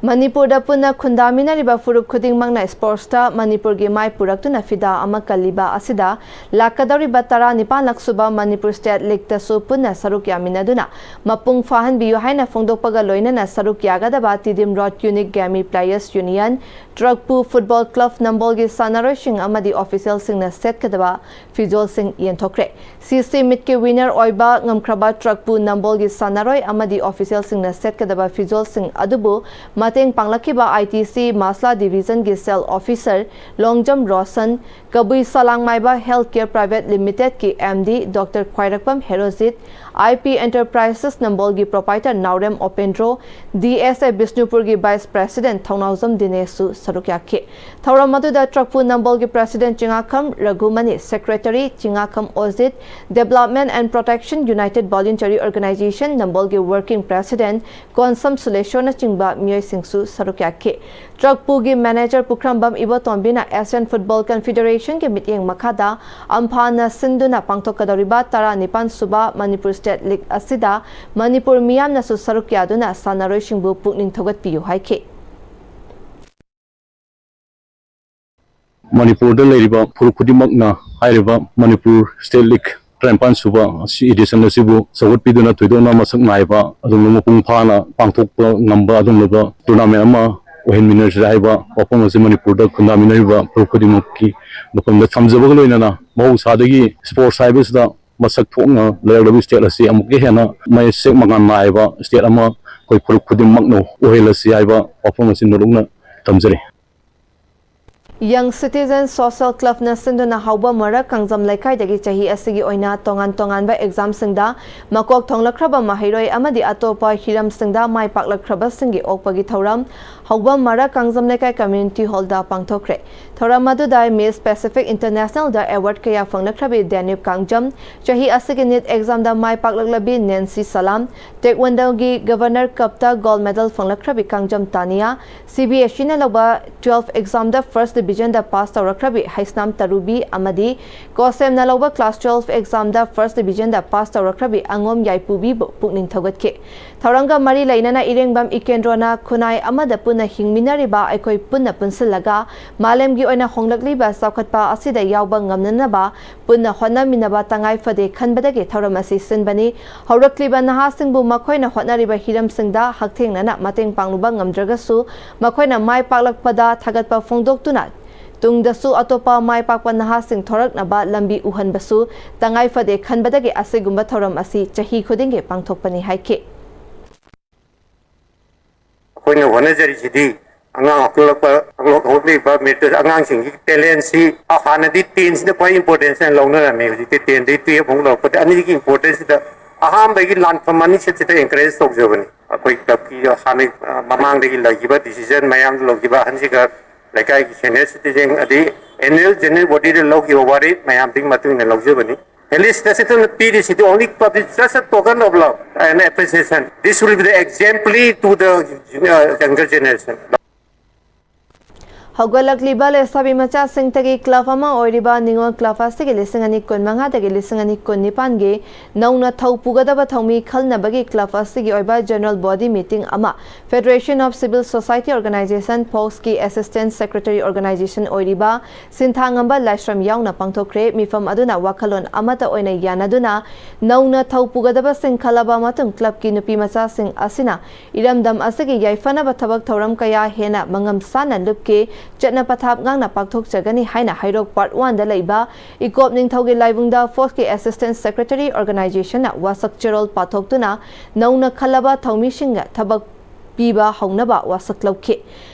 ꯃꯅꯤꯄꯨꯔꯗ ꯄꯨꯟꯅ ꯈꯨꯟꯗꯥꯃꯤꯟꯅꯔꯤꯕ ꯐꯨꯔꯨꯞ ꯈꯨꯗꯤꯡꯃꯛꯅ sportsꯇ ꯃꯅꯤꯄꯨꯔꯒꯤ ꯃꯥꯏ ꯄꯨꯔꯛꯇꯨꯅ ꯐꯤꯗꯥ ꯑꯃ ꯀꯜꯂꯤꯕ ꯑꯁꯤꯗ ꯂꯥꯛꯀꯗꯧꯔꯤꯕ ꯇꯔꯥꯅꯤꯄꯥꯟꯂꯛ ꯁꯨꯕ ꯃꯅꯤꯄꯨꯔ State Leagueꯇꯁꯨ ꯄꯨꯟꯅ ꯁꯔꯨꯛ ꯌꯥꯃꯤꯟꯅꯗꯨꯅ ꯃꯄꯨꯡ ꯐꯥꯍꯟꯕꯤꯌꯨ ꯍꯥꯏꯅ ꯐꯣꯡꯗꯣꯛꯄꯒ ꯂꯣꯏꯅꯅ ꯁꯔꯨꯛ ꯌꯥꯒꯗꯕ Tiddim road Unique Gami Players Union, ꯇ꯭ꯔꯛꯄꯨ Football Club ꯅꯝꯕꯣꯜꯒꯤ ꯁꯥꯟꯅꯔꯣꯏꯁꯤꯡ ꯑꯃꯗꯤ officialꯁꯤꯡꯅ ꯁꯦꯠꯀꯗꯕ ꯐꯤꯖꯣꯜꯁꯤꯡ ꯌꯦꯟꯊꯣꯛꯈ꯭ꯔꯦ꯫ C C meetꯀꯤ winner ꯑꯣꯏꯕ ꯉꯝꯈ꯭ꯔꯕ ꯇ꯭ꯔꯛꯄꯨ ꯅꯝꯕꯣꯜꯒꯤ ꯁꯥꯟꯅꯔꯣꯏ ꯑꯃꯗꯤ officialꯁꯤꯡꯅ ꯁꯦꯠꯀꯗꯕ ꯐꯤꯖꯣꯜꯁꯤꯡ ꯑꯗꯨꯕꯨ ꯃꯇꯦꯡ ꯄꯥꯡꯂꯛꯈꯤꯕ I T C ꯃꯥꯁꯂꯥ ꯗꯤꯕꯤꯖꯟꯒꯤ ꯁꯦꯜ ꯑꯣꯐꯤꯁꯔ ꯂꯣꯡꯖꯝ ꯔꯣꯁꯟ, ꯀꯕꯨꯏ ꯁꯂꯥꯡꯃꯥꯏꯕ ꯍꯦꯜꯊ ꯀꯦꯌꯔ ꯄ꯭ꯔꯥꯏꯚꯦꯠ ꯂꯤꯃꯤꯇꯦꯗꯀꯤ M D doctor Khwairakpam Herojit, I P Enterprises ꯅꯝꯕꯣꯜꯒꯤ proprietor Naorem Opendro, D S A ꯕꯤꯁꯅꯨꯄꯨꯔꯒꯤ ꯚꯥꯏꯁ ꯄ꯭ꯔꯦꯁꯤꯗꯦꯟꯠ ꯊꯧꯅꯥꯎꯖꯝ ꯗꯤꯅꯦꯁꯁꯨ ꯁꯔꯨꯛ ꯌꯥꯈꯤ꯫ ꯊꯧꯔꯝ ꯑꯗꯨꯗ ꯇ꯭ꯔꯛꯄꯨ ꯅꯝꯕꯣꯜꯒꯤ president Chingakham Raghumani, secretary Chingakham Ojit, Development and Protection United Voluntary Organization ꯅꯝꯕꯣꯜꯒꯤ ꯋꯔꯀꯤꯡ ꯄ꯭ꯔꯦꯁꯤꯗꯦꯟꯠ ꯀꯣꯟꯁꯝ ꯁꯨꯂꯦꯁꯣꯔꯅꯆꯤꯡꯕ ꯃꯤꯑꯣꯏꯁꯤꯡꯁꯨ ꯁꯔꯨꯛ ꯌꯥꯈꯤ꯫ ꯇ꯭ꯔꯛꯄꯨꯒꯤ ꯃꯦꯅꯦꯖꯔ ꯄꯨꯈ꯭ꯔꯝꯕꯝ ꯏꯕꯣꯇꯣꯝꯕꯤꯅ Asian Football Confederationꯒꯤ ꯃꯤꯠꯌꯦꯡ ꯃꯈꯥꯗ ꯑꯝꯐꯥꯟꯅ ꯁꯤꯟꯗꯨꯅ ꯄꯥꯡꯊꯣꯛꯀꯗꯧꯔꯤꯕ ꯇꯔꯥꯅꯤꯄꯥꯟ ꯁꯨꯕ ꯃꯅꯤꯄꯨꯔ ꯁ꯭ꯇꯦꯠ ꯂꯤꯒ ꯑꯁꯤꯗ ꯃꯅꯤꯄꯨꯔ ꯃꯤꯌꯥꯝꯅꯁꯨ ꯁꯔꯨꯛ ꯌꯥꯗꯨꯅ ꯁꯥꯟꯅꯔꯣꯏꯁꯤꯡꯕꯨ ꯄꯨꯛꯅꯤꯡ ꯊꯧꯒꯠꯄꯤꯌꯨ ꯍꯥꯏꯈꯤ꯫ ꯃꯅꯤꯄꯨꯔꯗ ꯂꯩꯔꯤꯕ ꯐꯨꯔꯨꯞ ꯈꯨꯗꯤꯡꯃꯛꯅ ꯍꯥꯏꯔꯤꯕ ꯃꯅꯤꯄꯨꯔ ꯁ꯭ꯇꯦꯠ ꯂꯤꯒ ꯇꯔꯥꯅꯤꯄꯥꯟ ꯁꯨꯕ ꯑꯁꯤ edition ꯑꯁꯤꯕꯨ ꯆꯥꯎꯈꯠꯄꯤꯗꯨꯅ ꯊꯣꯏꯗꯣꯛꯅ ꯃꯁꯛ ꯅꯥꯏꯕ ꯑꯗꯨꯒꯨꯝꯂꯕ ꯃꯄꯨꯡ ꯐꯥꯅ ꯄꯥꯡꯊꯣꯛꯄ ꯉꯝꯕ ꯑꯗꯨꯒꯨꯝꯂꯕ tournament ꯑꯃ ꯑꯣꯏꯍꯟꯃꯤꯟꯅꯁꯤ ꯍꯥꯏꯕ ꯋꯥꯐꯝ ꯑꯁꯤ ꯃꯅꯤꯄꯨꯔꯗ ꯈꯨꯟꯗꯥꯃꯤꯟꯅꯔꯤꯕ ꯐꯨꯔꯨꯞ ꯈꯨꯗꯤꯡꯃꯛꯀꯤ ꯃꯐꯝꯗ ꯊꯝꯖꯕꯒ ꯂꯣꯏꯅꯅ ꯃꯍꯧꯁꯥꯗꯒꯤ sports ꯍꯥꯏꯕꯁꯤꯗ ꯃꯁꯛ ꯊꯣꯛꯅ ꯂꯩꯔꯛꯂꯕ state ꯑꯁꯤ ꯑꯃꯨꯛꯀ ꯍꯦꯟꯅ ꯃꯌꯦꯛ ꯃꯉꯥꯜ ꯅꯥꯏꯕ state ꯑꯃ ꯑꯩꯈꯣꯏ ꯐꯨꯔꯨꯞ ꯈꯨꯗꯤꯡꯃꯛꯅ ꯑꯣꯏꯍꯜꯂꯁꯤ ꯍꯥꯏꯕ ꯋꯥꯐꯝ ꯑꯁꯤ ꯅꯣꯂꯨꯛꯅ ꯊꯝꯖꯔꯤ꯫ Young Citizen Social Clubꯅ ꯁꯤꯟꯗꯨꯅ ꯍꯧꯕ ꯃꯔꯛ ꯀꯥꯡꯖꯝ ꯂꯩꯀꯥꯏꯗꯒꯤ ꯆꯍꯤ ꯑꯁꯤꯒꯤ ꯑꯣꯏꯅ ꯇꯣꯉꯥꯟ ꯇꯣꯉꯥꯟꯕ examꯁꯤꯡꯗ ꯃꯀꯣꯛ ꯊꯣꯡꯂꯛꯈ꯭ꯔꯕ ꯃꯍꯩꯔꯣꯏ ꯑꯃꯗꯤ ꯑꯇꯣꯞꯄ ꯍꯤꯔꯝꯁꯤꯡꯗ ꯃꯥꯏ ꯄꯥꯛꯂꯛꯈ꯭ꯔꯕꯁꯤꯡꯒꯤ ꯑꯣꯛꯄꯒꯤ ꯊꯧꯔꯝ ꯍꯧꯕ ꯃꯔꯛ ꯀꯥꯡꯖꯝ ꯂꯩꯀꯥꯏ community hallꯗ ꯄꯥꯡꯊꯣꯛꯈ꯭ꯔꯦ꯫ ꯊꯧꯔꯝ ꯑꯗꯨꯗ Miss Pacific Internationalꯗ award ꯀꯌꯥ ꯐꯪꯂꯛꯈ꯭ꯔꯕꯤ ꯗꯦꯅꯤꯞ ꯀꯥꯡꯖꯝ, ꯆꯍꯤ ꯑꯁꯤꯒꯤ NEET examꯗ ꯃꯥꯏ ꯄꯥꯛꯂꯛꯂꯕꯤ ꯅꯦꯟꯁꯤ ꯁꯂꯥꯝ, Taekwondoꯒꯤ Governor Cupꯇ gold medal ꯐꯪꯂꯛꯈ꯭ꯔꯕꯤ ꯀꯥꯡꯖꯝ ꯇꯥꯅꯤꯌꯥ, CBSEꯅ ꯂꯧꯕ twelve examꯗ first divisionꯗ pass ꯇꯧꯔꯛꯈ꯭ꯔꯕꯤ ꯍꯩꯁꯅꯥꯝ ꯇꯔꯨꯕꯤ ꯑꯃꯗꯤ COHSEMꯅ ꯂꯧꯕ class twelve examꯗ first divisionꯗ pass ꯇꯧꯔꯛꯈ꯭ꯔꯕꯤ ꯑꯉꯣꯝ ꯌꯥꯏꯄꯨꯕꯤꯕꯨ ꯄꯨꯛꯅꯤꯡ ꯊꯧꯒꯠꯈꯤ꯫ ꯊꯧꯔꯝꯒ ꯃꯔꯤ ꯂꯩꯅꯅ ꯏꯔꯦꯡꯕꯝ ꯏꯀꯦꯟꯗ꯭ꯔꯣꯅ ꯈꯨꯟꯅꯥꯏ ꯑꯃꯗ ꯄꯨꯟꯅ ꯍꯤꯡꯃꯤꯟꯅꯔꯤꯕ ꯑꯩꯈꯣꯏ ꯄꯨꯟꯅ ꯄꯨꯟꯁꯤꯜꯂꯒ ꯃꯥꯂꯦꯝꯒꯤ ꯑꯣꯏꯅ ꯍꯣꯡꯂꯛꯂꯤꯕ ꯆꯥꯎꯈꯠꯄ ꯑꯁꯤꯗ ꯌꯥꯎꯕ ꯉꯝꯅꯅꯕ ꯄꯨꯟꯅ ꯍꯣꯠꯅꯃꯤꯟꯅꯕ ꯇꯉꯥꯏ ꯐꯗꯦ ꯈꯟꯕꯗꯒꯤ ꯊꯧꯔꯝ ꯑꯁꯤ ꯁꯤꯟꯕꯅꯤ꯫ ꯍꯧꯔꯛꯂꯤꯕ ꯅꯍꯥꯁꯤꯡꯕꯨ ꯃꯈꯣꯏꯅ ꯍꯣꯠꯅꯔꯤꯕ ꯍꯤꯔꯝꯁꯤꯡꯗ ꯍꯛꯊꯦꯡꯅꯅ ꯃꯇꯦꯡ ꯄꯥꯡꯂꯨꯕ ꯉꯝꯗ꯭ꯔꯒꯁꯨ, ꯃꯈꯣꯏꯅ ꯃꯥꯏ ꯄꯥꯛꯂꯛꯄꯗ ꯊꯥꯒꯠꯄ ꯐꯣꯡꯗꯣꯛꯇꯨꯅ, ꯇꯨꯡꯗꯁꯨ ꯑꯇꯣꯞꯄ ꯃꯥꯏ ꯄꯥꯛꯄ ꯅꯍꯥꯁꯤꯡ ꯊꯣꯔꯛꯅꯕ ꯂꯝꯕꯤ ꯎꯍꯟꯕꯁꯨ ꯇꯉꯥꯏ ꯐꯗꯦ ꯈꯟꯕꯗꯒꯤ ꯑꯁꯤꯒꯨꯝꯕ ꯊꯧꯔꯝ ꯑꯁꯤ ꯆꯍꯤ ꯈꯨꯗꯤꯡꯒꯤ ꯄꯥꯡꯊꯣꯛꯄꯅꯤ ꯍꯥꯏꯈꯤ꯫ ꯑꯩꯈꯣꯏꯅ ꯍꯣꯠꯅꯖꯔꯤꯁꯤꯗꯤ ꯑꯉꯥꯡ ꯍꯧꯒꯠꯂꯛꯄ, ꯍꯧꯒꯠꯂꯛꯂꯤꯕ ꯃꯦꯔꯤꯠꯇ ꯑꯉꯥꯡꯁꯤꯡꯒꯤ ꯇꯦꯂꯦꯟꯁꯤ ꯍꯥꯟꯅꯗꯤ ꯇꯦꯟꯁꯤꯅ ꯈ꯭ꯋꯥꯏ ꯏꯝꯄꯣꯔꯇꯦꯟꯁ ꯑꯣꯏꯅ ꯂꯧꯅꯔꯝꯃꯤ꯫ ꯍꯧꯖꯤꯛꯇꯤ ꯇꯦꯟꯗꯒꯤ ꯇꯨꯌꯦꯜꯞ ꯑꯃꯨꯛ ꯂꯧꯔꯛꯄꯗ ꯑꯅꯤꯒꯤ ꯏꯝꯄꯣꯔꯇꯦꯟꯁꯁꯤꯗ ꯑꯍꯥꯟꯕꯒꯤ ꯂꯥꯟꯐꯝ ꯑꯅꯤꯁꯤꯗ ꯑꯦꯟꯀꯔꯦꯖ ꯇꯧꯖꯕꯅꯤ꯫ ꯑꯩꯈꯣꯏ ꯀ꯭ꯂꯕꯀꯤ ꯍꯥꯟꯅ ꯃꯃꯥꯡꯗꯒꯤ ꯂꯩꯈꯤꯕ ꯗꯤꯁꯤꯖꯟ ꯃꯌꯥꯝꯗ ꯂꯧꯈꯤꯕ ꯑꯍꯟꯁꯤꯒ ꯂꯩꯀꯥꯏꯒꯤ ꯁꯦꯅꯤꯌꯔ ꯁꯤꯇꯤꯖꯦꯟ ꯑꯗꯩ ꯑꯦꯅꯨꯋꯦꯜ ꯖꯦꯅꯔꯦꯜ ꯕꯣꯗꯤꯗ ꯂꯧꯈꯤꯕ ꯋꯥꯔꯦꯞ ꯃꯌꯥꯝꯗꯨꯒꯤ ꯃꯇꯨꯡ ꯏꯟꯅ ꯂꯧꯖꯕꯅꯤ꯫ ꯍꯦꯂꯤꯁꯇ ꯁꯤꯇꯅ ꯄꯤꯔꯤꯁꯤꯗꯤ only public, just a token of love and appreciation. This will be the exemplary to the uh, younger generation. ꯍꯧꯒꯠꯂꯛꯂꯤꯕ ꯂꯩꯁꯥꯕꯤ ꯃꯆꯥꯁꯤꯡꯇꯒꯤ ꯀ꯭ꯂꯕ ꯑꯃ ꯑꯣꯏꯔꯤꯕ ꯅꯤꯉꯣꯜ ꯀ꯭ꯂꯕ ꯑꯁꯤꯒꯤ ꯂꯤꯁꯤꯡ ꯑꯅꯤ ꯀꯨꯟ ꯃꯉꯥꯗꯒꯤ ꯂꯤꯁꯤꯡ ꯑꯅꯤ ꯀꯨꯟ ꯅꯤꯄꯥꯟꯒꯤ ꯅꯧꯅ ꯊꯧ ꯄꯨꯒꯗꯕ ꯊꯧꯃꯤ ꯈꯜꯅꯕꯒꯤ ꯀ꯭ꯂꯕ ꯑꯁꯤꯒꯤ ꯑꯣꯏꯕ ꯖꯦꯅꯔꯦꯜ ꯕꯣꯗꯤ ꯃꯤꯇꯤꯡ ꯑꯃ Federation of Civil Society Organization, ꯐꯣꯛꯁꯀꯤ ꯑꯦꯁꯤꯁꯇꯦꯟꯠ ꯁꯦꯀ꯭ꯔꯦꯇꯔꯤ ꯑꯣꯔꯒꯅꯥꯏꯖꯦꯁꯟ ꯑꯣꯏꯔꯤꯕ ꯁꯤꯟꯊꯥꯉꯝꯕ ꯂꯥꯏꯁ꯭ꯔꯝ ꯌꯥꯎꯅ ꯄꯥꯡꯊꯣꯛꯈ꯭ꯔꯦ꯫ ꯃꯤꯐꯝ ꯑꯗꯨꯅ ꯋꯥꯈꯜꯂꯣꯟ ꯑꯃꯠꯇ ꯑꯣꯏꯅ ꯌꯥꯅꯗꯨꯅ ꯅꯧꯅ ꯊꯧ ꯄꯨꯒꯗꯕꯁꯤꯡ ꯈꯜꯂꯕ ꯃꯇꯨꯡ ꯀ꯭ꯂꯕꯀꯤ ꯅꯨꯄꯤ ꯃꯆꯥꯁꯤꯡ ꯑꯁꯤꯅ ꯏꯔꯝꯗꯝ ꯑꯁꯤꯒꯤ ꯌꯥꯏꯐꯅꯕ ꯊꯕꯛ ꯊꯧꯔꯝ ꯀꯌꯥ ꯍꯦꯟꯅ ꯃꯉꯝ ꯁꯥꯅ ꯂꯨꯞꯀꯤ ꯆꯠꯅ ꯄꯊꯥꯞ ꯉꯥꯛꯅ ꯄꯥꯡꯊꯣꯛꯆꯒꯅꯤ ꯍꯥꯏꯅ ꯍꯩꯔꯣꯛ ꯄꯥꯔꯠ ꯋꯥꯟꯗ ꯂꯩꯕ ꯏꯀꯣꯞ ꯅꯤꯡꯊꯧꯒꯤ ꯂꯥꯏꯕꯨꯡꯗ ꯐꯣꯛꯁꯀꯤ ꯑꯦꯁꯤꯁꯇꯦꯟꯠ ꯁꯦꯀ꯭ꯔꯦꯇꯔꯤ ꯑꯣꯔꯒꯅꯥꯏꯖꯦꯁꯟꯅ ꯋꯥꯁꯛ ꯆꯦꯔꯣꯜ ꯄꯥꯊꯣꯛꯇꯨꯅ ꯅꯧꯅ ꯈꯜꯂꯕ ꯊꯧꯃꯤꯁꯤꯡꯅ ꯊꯕꯛ ꯄꯤꯕ ꯍꯧꯅꯕ ꯋꯥꯁꯛ ꯂꯧꯈꯤ꯫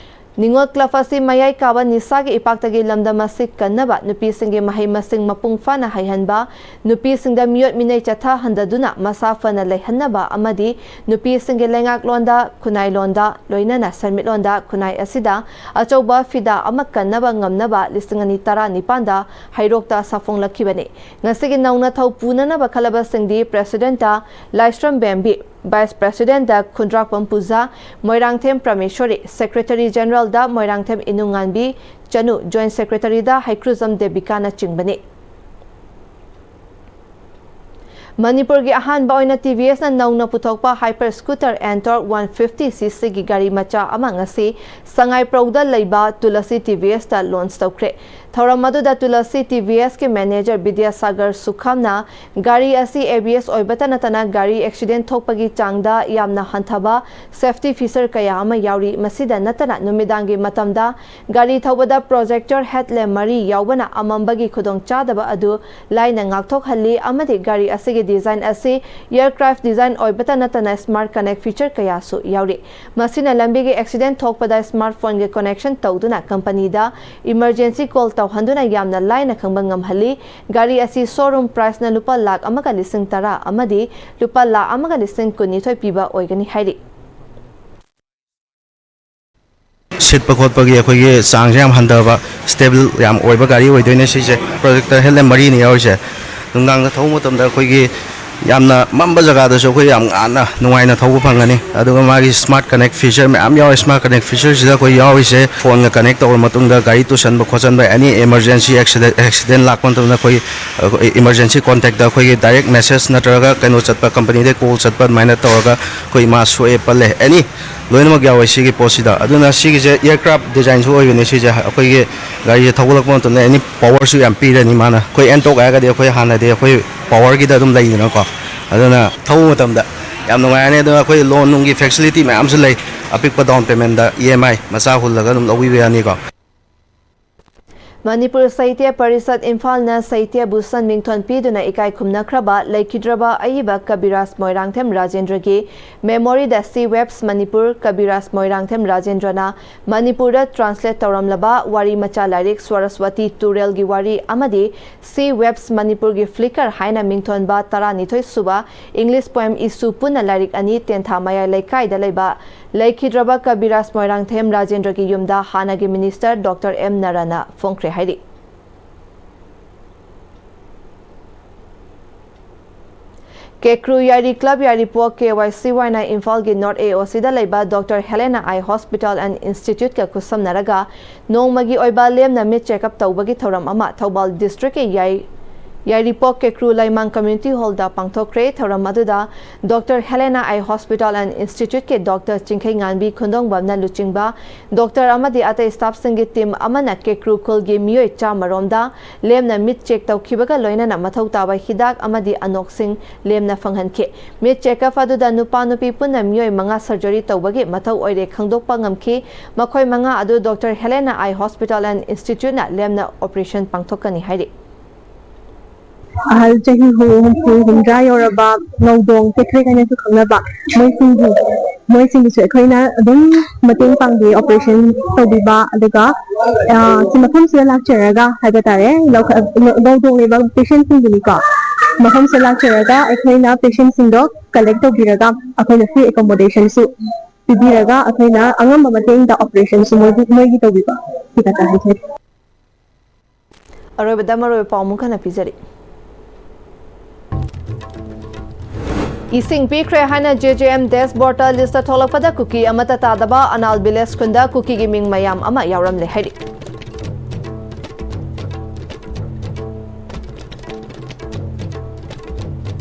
ꯅꯤꯉꯣꯜ ꯀ꯭ꯂꯕ ꯑꯁꯤ ꯃꯌꯥꯏ ꯀꯥꯕ ꯅꯤꯁꯥꯒꯤ ꯏꯄꯥꯛꯇꯒꯤ ꯂꯝꯗꯝ ꯑꯁꯤ ꯀꯟꯅꯕ, ꯅꯨꯄꯤꯁꯤꯡꯒꯤ ꯃꯍꯩ ꯃꯁꯤꯡ ꯃꯄꯨꯡ ꯐꯥꯅ ꯍꯩꯍꯟꯕ, ꯅꯨꯄꯤꯁꯤꯡꯗ ꯃꯤꯑꯣꯠ ꯃꯤꯅꯩ ꯆꯠꯊꯍꯟꯗꯗꯨꯅ ꯃꯁꯥ ꯐꯅ ꯂꯩꯍꯟꯅꯕ ꯑꯃꯗꯤ ꯅꯨꯄꯤꯁꯤꯡꯒꯤ ꯂꯩꯉꯥꯛꯂꯣꯟꯗ, ꯈꯨꯟꯅꯥꯏꯂꯣꯟꯗ, ꯂꯣꯏꯅꯅ ꯁꯦꯟꯃꯤꯠꯂꯣꯟꯗ ꯈꯨꯟꯅꯥꯏ ꯑꯁꯤꯗ ꯑꯆꯧꯕ ꯐꯤꯗꯥ ꯑꯃ ꯀꯟꯅꯕ ꯉꯝꯅꯕ ꯂꯤꯁꯤꯡ ꯑꯅꯤ ꯇꯔꯥꯅꯤꯄꯥꯟꯗ ꯍꯩꯔꯣꯛꯇ ꯁꯥꯐꯣꯡꯂꯛꯈꯤꯕꯅꯤ꯫ ꯉꯁꯤꯒꯤ ꯅꯧꯅ ꯊꯧ ꯄꯨꯅꯅꯕ ꯈꯜꯂꯕꯁꯤꯡꯗꯤ ꯄ꯭ꯔꯦꯁꯤꯗꯦꯟꯠꯇ ꯂꯥꯏꯁ꯭ꯔꯝ ꯕꯦꯝꯕꯤ, ꯚꯥꯏꯁ ꯄ꯭ꯔꯦꯁꯤꯗꯦꯟꯠꯇ ꯈꯨꯟꯗ꯭ꯔꯥꯛꯄꯝ ꯄꯨꯖꯥ, ꯃꯣꯏꯔꯥꯡꯊꯦꯝ ꯄ꯭ꯔꯃꯦꯁꯣꯔꯤ, ꯁꯦꯀ꯭ꯔꯦꯇꯔꯤ ꯖꯦꯅꯔꯦꯜꯗ ꯃꯣꯏꯔꯥꯡꯊꯦꯝ ꯏꯅꯨꯡꯉꯥꯟꯕꯤ ꯆꯅꯨ, ꯖꯣꯏꯟꯠ ꯁꯦꯀ꯭ꯔꯦꯇꯔꯤꯗ ꯍꯩꯀ꯭ꯔꯨꯖꯝ ꯗꯦꯕꯤꯀꯥꯅꯆꯤꯡꯕꯅꯤ꯫ ꯃꯅꯤꯄꯨꯔꯒꯤ ꯑꯍꯥꯟꯕ ꯑꯣꯏꯅ ꯇꯤ ꯚꯤ ꯑꯦꯁꯅ ꯅꯧꯅ ꯄꯨꯊꯣꯛꯄ ꯍꯥꯏꯄꯔ ꯁ꯭ꯀꯨꯇꯔ ꯑꯦꯟꯇꯣꯔꯛ ꯋꯥꯟ ꯐꯤꯐꯇꯤ ꯁꯤ ꯁꯤꯒꯤ ꯒꯥꯔꯤ ꯃꯆꯥ ꯑꯃ ꯉꯁꯤ ꯁꯉꯥꯏꯄ꯭ꯔꯧꯗ ꯂꯩꯕ ꯇꯨꯂꯁꯤ ꯇꯤ ꯚꯤ ꯑꯦꯁꯇ ꯂꯣꯟꯆ ꯇꯧꯈ꯭ꯔꯦ꯫ ꯊꯧꯔꯝ ꯑꯗꯨꯗ tulsi T V ꯑꯦꯁꯀꯤ manager Vidyasagar ꯁꯨꯈꯝꯅ ꯒꯥꯔꯤ ꯑꯁꯤ ꯑꯦ ꯕꯤ ꯑꯦꯁ ꯑꯣꯏꯕꯇ ꯅꯠꯇꯅ ꯒꯥꯔꯤ ꯑꯦꯛꯁꯤꯗꯦꯟ ꯊꯣꯛꯄꯒꯤ ꯆꯥꯡꯗ ꯌꯥꯝꯅ ꯍꯟꯊꯕ ꯁꯦꯐꯇꯤ ꯐꯤꯆꯔ ꯀꯌꯥ ꯑꯃ ꯌꯥꯎꯔꯤ꯫ ꯃꯁꯤꯗ ꯅꯠꯇꯅ ꯅꯨꯃꯤꯗꯥꯡꯒꯤ ꯃꯇꯝꯗ ꯒꯥꯔꯤ ꯊꯧꯕꯗ ꯄ꯭ꯔꯣꯖꯦꯛꯇꯔ ꯍꯦꯗꯂꯦꯝꯞ ꯃꯔꯤ ꯌꯥꯎꯕꯅ ꯑꯃꯝꯕꯒꯤ ꯈꯨꯗꯣꯡꯆꯥꯗꯕ ꯑꯗꯨ ꯂꯥꯏꯅ ꯉꯥꯛꯊꯣꯛꯍꯜꯂꯤ ꯑꯃꯗꯤ ꯒꯥꯔꯤ ꯑꯁꯤꯒꯤ ꯗꯤꯖꯥꯏꯟ ꯑꯁꯤ ꯑꯦꯌꯔꯀ꯭ꯔꯥꯐ ꯗꯤꯖꯥꯏꯟ ꯑꯣꯏꯕꯇ ꯅꯠꯇꯅ ꯁ꯭ꯃꯥꯔꯠ ꯀꯅꯦꯛ ꯐꯤꯆꯔ ꯀꯌꯥꯁꯨ ꯌꯥꯎꯔꯤ꯫ ꯃꯁꯤꯅ ꯂꯝꯕꯤꯒꯤ ꯑꯦꯛꯁꯤꯗꯦꯟ ꯊꯣꯛꯄꯗ ꯁ꯭ꯃꯥꯔꯠꯐꯣꯟꯒꯤ ꯀꯅꯦꯛꯁꯟ ꯇꯧꯗꯨꯅ ꯀꯝꯄꯅꯤꯗ ꯏꯃꯔꯖꯦꯟꯁꯤ ꯀꯣꯜ ꯇꯧꯍꯟꯗꯨꯅ ꯌꯥꯝꯅ ꯂꯥꯏꯅ ꯈꯪꯕ ꯉꯝꯍꯜꯂꯤ꯫ ꯒꯥꯔꯤ ꯑꯁꯤ ꯁꯣꯔꯨꯝ ꯄ꯭ꯔꯥꯏꯁꯅ ꯂꯨꯄꯥ ꯂꯥꯈ ꯑꯃꯒ ꯂꯤꯁꯤꯡ ꯇꯔꯥ ꯑꯃꯗꯤ ꯂꯨꯄꯥ ꯂꯥꯈ ꯑꯃꯒ ꯂꯤꯁꯤꯡ ꯀꯨꯟꯅꯤꯊꯣꯏ ꯄꯤꯕ ꯑꯣꯏꯒꯅꯤ ꯍꯥꯏꯔꯤ꯫ ꯁꯤꯠꯄ ꯈꯣꯠꯄꯒꯤ ꯑꯩꯈꯣꯏꯒꯤ ꯆꯥꯡꯁꯦ ꯌꯥꯝ ꯍꯟꯊꯕ, ꯁ꯭ꯇꯦꯕꯜ ꯌꯥꯝ ꯑꯣꯏꯕ ꯒꯥꯔꯤ ꯑꯣꯏꯗꯣꯏꯅꯦ ꯁꯤꯁꯦ꯫ ꯄ꯭ꯔꯣꯖꯦꯛꯇꯔ ꯍꯦꯗꯂꯦꯝꯞ ꯃꯔꯤꯅ ꯌꯥꯎꯔꯤꯁꯦ꯫ ꯅꯨꯡꯗꯥꯡꯗ ꯊꯧꯕ ꯃꯇꯝꯗ ꯑꯩꯈꯣꯏꯒꯤ ꯌꯥꯝꯅ ꯃꯝꯕ ꯖꯒꯥꯗꯁꯨ ꯑꯩꯈꯣꯏ ꯌꯥꯝ ꯉꯥꯟꯅ ꯅꯨꯡꯉꯥꯏꯅ ꯊꯧꯕ ꯐꯪꯒꯅꯤ꯫ ꯑꯗꯨꯒ ꯃꯥꯒꯤ ꯁ꯭ꯃꯥꯔꯠ ꯀꯅꯦꯛ ꯐꯤꯆꯔ ꯃꯌꯥꯝ ꯌꯥꯎꯔꯤ꯫ ꯁ꯭ꯃꯥꯔꯠ ꯀꯅꯦꯛ ꯐꯤꯆꯔꯁꯤꯗ ꯑꯩꯈꯣꯏ ꯌꯥꯎꯔꯤꯁꯦ, ꯐꯣꯟꯒ ꯀꯅꯦꯛ ꯇꯧꯔ ꯃꯇꯨꯡꯗ ꯒꯥꯔꯤ ꯇꯨꯁꯟꯕ ꯈꯣꯠꯆꯟꯕ, ꯑꯦꯅꯤ ꯏꯃꯔꯖꯦꯟꯁꯤ ꯑꯦꯛꯁꯤꯗꯦꯟ, ꯑꯦꯛꯁꯤꯗꯦꯟ ꯂꯥꯛꯄ ꯃꯇꯝꯗ ꯑꯩꯈꯣꯏ, ꯑꯩꯈꯣꯏ ꯏꯃꯔꯖꯦꯟꯁꯤ ꯀꯣꯟꯇꯦꯛꯇ ꯑꯩꯈꯣꯏꯒꯤ ꯗꯥꯏꯔꯦꯛ ꯃꯦꯁꯦꯖ ꯅꯠꯇ꯭ꯔꯒ ꯀꯩꯅꯣ ꯆꯠꯄ, ꯀꯝꯄꯅꯤꯗꯩ ꯀꯣꯜ ꯆꯠꯄ, ꯑꯗꯨꯃꯥꯏꯅ ꯇꯧꯔꯒ ꯑꯩꯈꯣꯏ ꯃꯥ ꯁꯣꯛꯑꯦ ꯄꯜꯂꯦ, ꯑꯦꯅꯤ ꯂꯣꯏꯅꯃꯛ ꯌꯥꯎꯋꯦ ꯁꯤꯒꯤ ꯄꯣꯠꯁꯤꯗ꯫ ꯑꯗꯨꯅ ꯁꯤꯒꯤꯁꯦ ꯑꯦꯌꯔꯀ꯭ꯔꯥꯐ ꯗꯤꯖꯥꯏꯟꯁꯨ ꯑꯣꯏꯕꯅꯦ ꯁꯤꯁꯦ꯫ ꯑꯩꯈꯣꯏꯒꯤ ꯒꯥꯔꯤꯁꯦ ꯊꯧꯒꯠꯂꯛꯄ ꯃꯇꯝꯗ ꯑꯦꯅꯤ ꯄꯋꯔꯁꯨ ꯌꯥꯝ ꯄꯤꯔꯅꯤ ꯃꯥꯅ꯫ ꯑꯩꯈꯣꯏ ꯑꯦꯟꯇꯣꯛ ꯍꯥꯏꯔꯒꯗꯤ ꯑꯩꯈꯣꯏ ꯍꯥꯟꯅꯗꯤ ꯑꯩꯈꯣꯏ ꯄꯋꯔꯒꯤꯗ ꯑꯗꯨꯝ ꯂꯩꯗꯅꯀꯣ꯫ ꯑꯗꯨꯅ ꯊꯧꯕ ꯃꯇꯝꯗ ꯌꯥꯝ ꯅꯨꯡꯉꯥꯏꯔꯅꯤ꯫ ꯑꯗꯨꯅ ꯑꯩꯈꯣꯏ ꯂꯣꯟ ꯅꯨꯡꯒꯤ ꯐꯦꯁꯤꯂꯤꯇꯤ ꯃꯌꯥꯝꯁꯨ ꯂꯩ꯫ ꯑꯄꯤꯛꯄ ꯗꯥꯎꯟ ꯄꯦꯃꯦꯟꯗ ꯏ ꯑꯦꯝ ꯑꯥꯏ ꯃꯆꯥ ꯍꯨꯜꯂꯒ ꯑꯗꯨꯝ ꯂꯧꯕꯤꯕ ꯌꯥꯅꯤꯀꯣ꯫ ꯃꯅꯤꯄꯨꯔ ꯁꯥꯍꯤꯇ꯭ꯌ ꯄꯔꯤꯁꯠ ꯏꯝꯐꯥꯜꯅ ꯁꯥꯍꯤꯇ꯭ꯌ ꯚꯨꯁꯟ ꯃꯤꯡꯊꯣꯟ ꯄꯤꯗꯨꯅ ꯏꯀꯥꯏ ꯈꯨꯝꯅꯈ꯭ꯔꯕ ꯂꯩꯈꯤꯗ꯭ꯔꯕ ꯑꯏꯕ ꯀꯕꯤꯔꯥꯖ ꯃꯣꯏꯔꯥꯡꯊꯦꯝ ꯔꯥꯖꯦꯟꯗ꯭ꯔꯒꯤ ꯃꯦꯃꯣꯔꯤꯗ ꯁꯤ ꯋꯦꯕꯁ ꯃꯅꯤꯄꯨꯔ ꯀꯕꯤꯔꯥꯖ ꯃꯣꯏꯔꯥꯡꯊꯦꯝ ꯔꯥꯖꯦꯟꯗ꯭ꯔꯅ ꯃꯅꯤꯄꯨꯔꯗ ꯇ꯭ꯔꯥꯟꯁꯂꯦꯠ ꯇꯧꯔꯝꯂꯕ ꯋꯥꯔꯤ ꯃꯆꯥ ꯂꯥꯏꯔꯤꯛ ꯁ꯭ꯋꯔꯁꯋꯇꯤ ꯇꯨꯔꯦꯜꯒꯤ ꯋꯥꯔꯤ ꯑꯃꯗꯤ ꯁꯤ ꯋꯦꯕꯁ ꯃꯅꯤꯄꯨꯔꯒꯤ ꯐ꯭ꯂꯤꯀꯔ ꯍꯥꯏꯅ ꯃꯤꯡꯊꯣꯟꯕ ꯇꯔꯥꯅꯤꯊꯣꯏ ꯁꯨꯕ ꯏꯪꯂꯤꯁ ꯄꯣꯏꯝ ꯏꯁꯨ ꯄꯨꯟꯅ ꯂꯥꯏꯔꯤꯛ ꯑꯅꯤ ꯇꯦꯟꯊꯥ ꯃꯌꯥꯏ ꯂꯩꯀꯥꯏꯗ ꯂꯩꯕ ꯂꯩꯈꯤꯗ꯭ꯔꯕ ꯀꯕꯤꯔꯥꯖ ꯃꯣꯏꯔꯥꯡꯊꯦꯝ ꯔꯥꯖꯦꯟꯗ꯭ꯔꯒꯤ ꯌꯨꯝꯗ ꯍꯥꯟꯅꯒꯤ ꯃꯤꯅꯤꯁꯇꯔ ꯗꯣꯛꯇꯔ ꯑꯦꯝ ꯅꯔꯥꯅ ꯐꯣꯡꯈ꯭ꯔꯦ ꯍꯥꯏꯔꯤ꯫ ꯀꯦꯀ꯭ꯔꯨ ꯌꯥꯏꯔꯤ ꯀ꯭ꯂꯕ ꯌꯥꯏꯔꯤꯄꯣꯛ ꯀꯦ ꯋꯥꯏ ꯁꯤ ꯋꯥꯏꯅ ꯏꯝꯐꯥꯜꯒꯤ ꯅꯣꯔꯠ ꯑꯦ ꯑꯣ ꯁꯤꯗ ꯂꯩꯕ ꯗꯣꯛꯇꯔ ꯍꯦꯂꯦꯅꯥ ꯑꯥꯏ ꯍꯣꯁꯄꯤꯇꯥꯜ ꯑꯦꯟ ꯏꯟꯁꯇꯤꯇ꯭ꯌꯨꯠꯀ ꯈꯨꯠꯁꯝꯅꯔꯒ ꯅꯣꯡꯃꯒꯤ ꯑꯣꯏꯕ ꯂꯦꯝꯅ ꯃꯤꯠ ꯆꯦꯛꯑꯞ ꯇꯧꯕꯒꯤ ꯊꯧꯔꯝ ꯑꯃ ꯊꯧꯕꯥꯜ ꯗꯤꯁꯇ꯭ꯔꯤꯛꯀꯤ ꯌꯥꯏ-, ꯌꯥꯏꯔꯤꯄꯣꯛ ꯀꯦꯀ꯭ꯔꯨ ꯂꯩꯃꯥꯡ Community Hall ꯗ ꯄꯥꯡꯊꯣꯛꯈ꯭ꯔꯦ꯫ ꯊꯧꯔꯝ ꯑꯗꯨꯗ Doctor Helena Eye Hospital and Institute ꯀꯤ Doctor ꯆꯤꯡꯈꯩꯉꯥꯟꯕꯤ ꯈꯨꯟꯗꯣꯡꯕꯝꯅ ꯂꯨꯆꯤꯡꯕ doctor ꯑꯃꯗꯤ ꯑꯇꯩ staff ꯁꯤꯡꯒꯤ team ꯑꯃꯅ ꯀꯦꯀ꯭ꯔꯨ ꯈꯨꯜꯒꯤ ꯃꯤꯑꯣꯏ ꯆꯥꯝꯃ ꯔꯣꯝꯗ ꯂꯦꯝꯅ ꯃꯤꯠ check ꯇꯧꯈꯤꯕꯒ ꯂꯣꯏꯅꯅ ꯃꯊꯧ ꯇꯥꯕ ꯍꯤꯗꯥꯛ ꯑꯃꯗꯤ ꯑꯅꯣꯛꯁꯤꯡ ꯂꯦꯝꯅ ꯐꯪꯍꯟꯈꯤ꯫ ꯃꯤꯠ check up ꯑꯗꯨꯗ ꯅꯨꯄꯥ ꯅꯨꯄꯤ ꯄꯨꯟꯅ ꯃꯤꯑꯣꯏ ꯃꯉꯥ surgery ꯇꯧꯕꯒꯤ ꯃꯊꯧ ꯑꯣꯏꯔꯦ ꯈꯪꯗꯣꯛꯄ ꯉꯝꯈꯤ꯫ ꯃꯈꯣꯏ ꯃꯉꯥ ꯑꯗꯨ Doctor Helena Eye Hospital and Institute ꯅ ꯂꯦꯝꯅ operation ꯄꯥꯡꯊꯣꯛꯀꯅꯤ ꯍꯥꯏꯔꯤ꯫ ꯑꯍꯜ ꯆꯍꯤ ꯍꯨꯝꯐꯨ ꯍꯨꯝꯗ꯭ꯔꯥ ꯌꯧꯔꯕ ꯉꯧꯗꯣꯡ ꯀꯦꯊ꯭ꯔꯤꯛ ꯍꯥꯏꯅꯁꯨ ꯈꯪꯅꯕ ꯃꯣꯏꯁꯤꯡꯒꯤ ꯃꯣꯏꯁꯤꯡꯒꯤꯁꯨ ꯑꯩꯈꯣꯏꯅ ꯑꯗꯨꯝ ꯃꯇꯦꯡ ꯄꯥꯡꯕꯤ, operation ꯇꯧꯕꯤꯕ꯫ ꯑꯗꯨꯒ ꯁꯤ ꯃꯐꯝꯁꯤꯗ ꯂꯥꯛꯆꯔꯒ ꯍꯥꯏꯕ ꯇꯥꯔꯦ, ꯉꯧꯗꯣꯡ ꯂꯩꯕ patientꯁꯤꯡꯗꯨꯅꯤꯀꯣ꯫ ꯃꯐꯝꯁꯤꯗ ꯂꯥꯛꯆꯔꯒ ꯑꯩꯈꯣꯏꯅ patientꯁꯤꯡꯗꯣ collect ꯇꯧꯕꯤꯔꯒ ꯑꯩꯈꯣꯏꯅ free accommodationꯁꯨ ꯄꯤꯕꯤꯔꯒ ꯑꯩꯈꯣꯏꯅ ꯑꯉꯝꯕ ꯃꯇꯦꯡꯗ operationꯁꯨ ꯃꯣꯏꯒꯤ ꯃꯣꯏꯒꯤ ꯇꯧꯕꯤꯕ ꯁꯤ ꯈꯛꯇ ꯍꯥꯏꯖꯔꯤ꯫ ꯑꯔꯣꯏꯕꯗ ꯃꯔꯨꯑꯣꯏꯕ ꯄꯥꯎ ꯑꯃꯨꯛ ꯍꯟꯅ ꯄꯤꯖꯔꯤ꯫ ꯏꯁꯤꯡ ꯄꯤꯈ꯭ꯔꯦ ꯍꯥꯏꯅ JJM dashboardꯇ listꯇ ꯊꯣꯛꯂꯛꯄꯗ ꯀꯨꯀꯤ ꯑꯃꯠꯇ ꯇꯥꯗꯕ ꯑꯅꯥꯜ village ꯈꯨꯟꯗ ꯀꯨꯀꯤꯒꯤ ꯃꯤꯡ ꯃꯌꯥꯝ ꯑꯃ ꯌꯥꯎꯔꯝꯂꯦ ꯍꯥꯏꯔꯤ꯫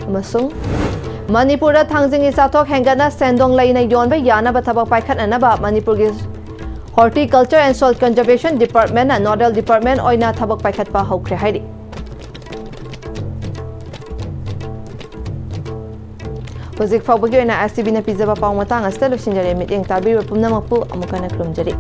ꯑꯃꯁꯨꯡ ꯃꯅꯤꯄꯨꯔꯗ ꯊꯥꯡꯖꯤꯡꯒꯤ ꯆꯥꯊꯣꯛ ꯍꯦꯟꯒꯠꯅ ꯁꯦꯟꯗꯣꯡ ꯂꯩꯅ ꯌꯣꯟꯕ ꯌꯥꯅꯕ ꯊꯕꯛ ꯄꯥꯏꯈꯠꯅꯅꯕ ꯃꯅꯤꯄꯨꯔꯒꯤ Horticulture and Soil Conservation Departmentꯅ nodal department ꯑꯣꯏꯅ ꯊꯕꯛ ꯄꯥꯏꯈꯠꯄ ꯍꯧꯈ꯭ꯔꯦ ꯍꯥꯏꯔꯤ꯫ ꯍꯧꯖꯤꯛ ꯐꯥꯎꯕꯒꯤ ꯑꯣꯏꯅ STVꯅ ꯄꯤꯖꯕ ꯄꯥꯎ ꯃꯇꯥꯡ ꯑꯁꯤꯗ ꯂꯣꯏꯁꯤꯟꯖꯔꯦ꯫ ꯃꯤꯠꯌꯦꯡ ꯇꯥꯕꯤꯔꯤꯕ ꯄꯨꯝꯅꯃꯛꯄꯨ ꯑꯃꯨꯛ ꯍꯟꯅ ꯈꯨꯔꯨꯝꯖꯔꯤ꯫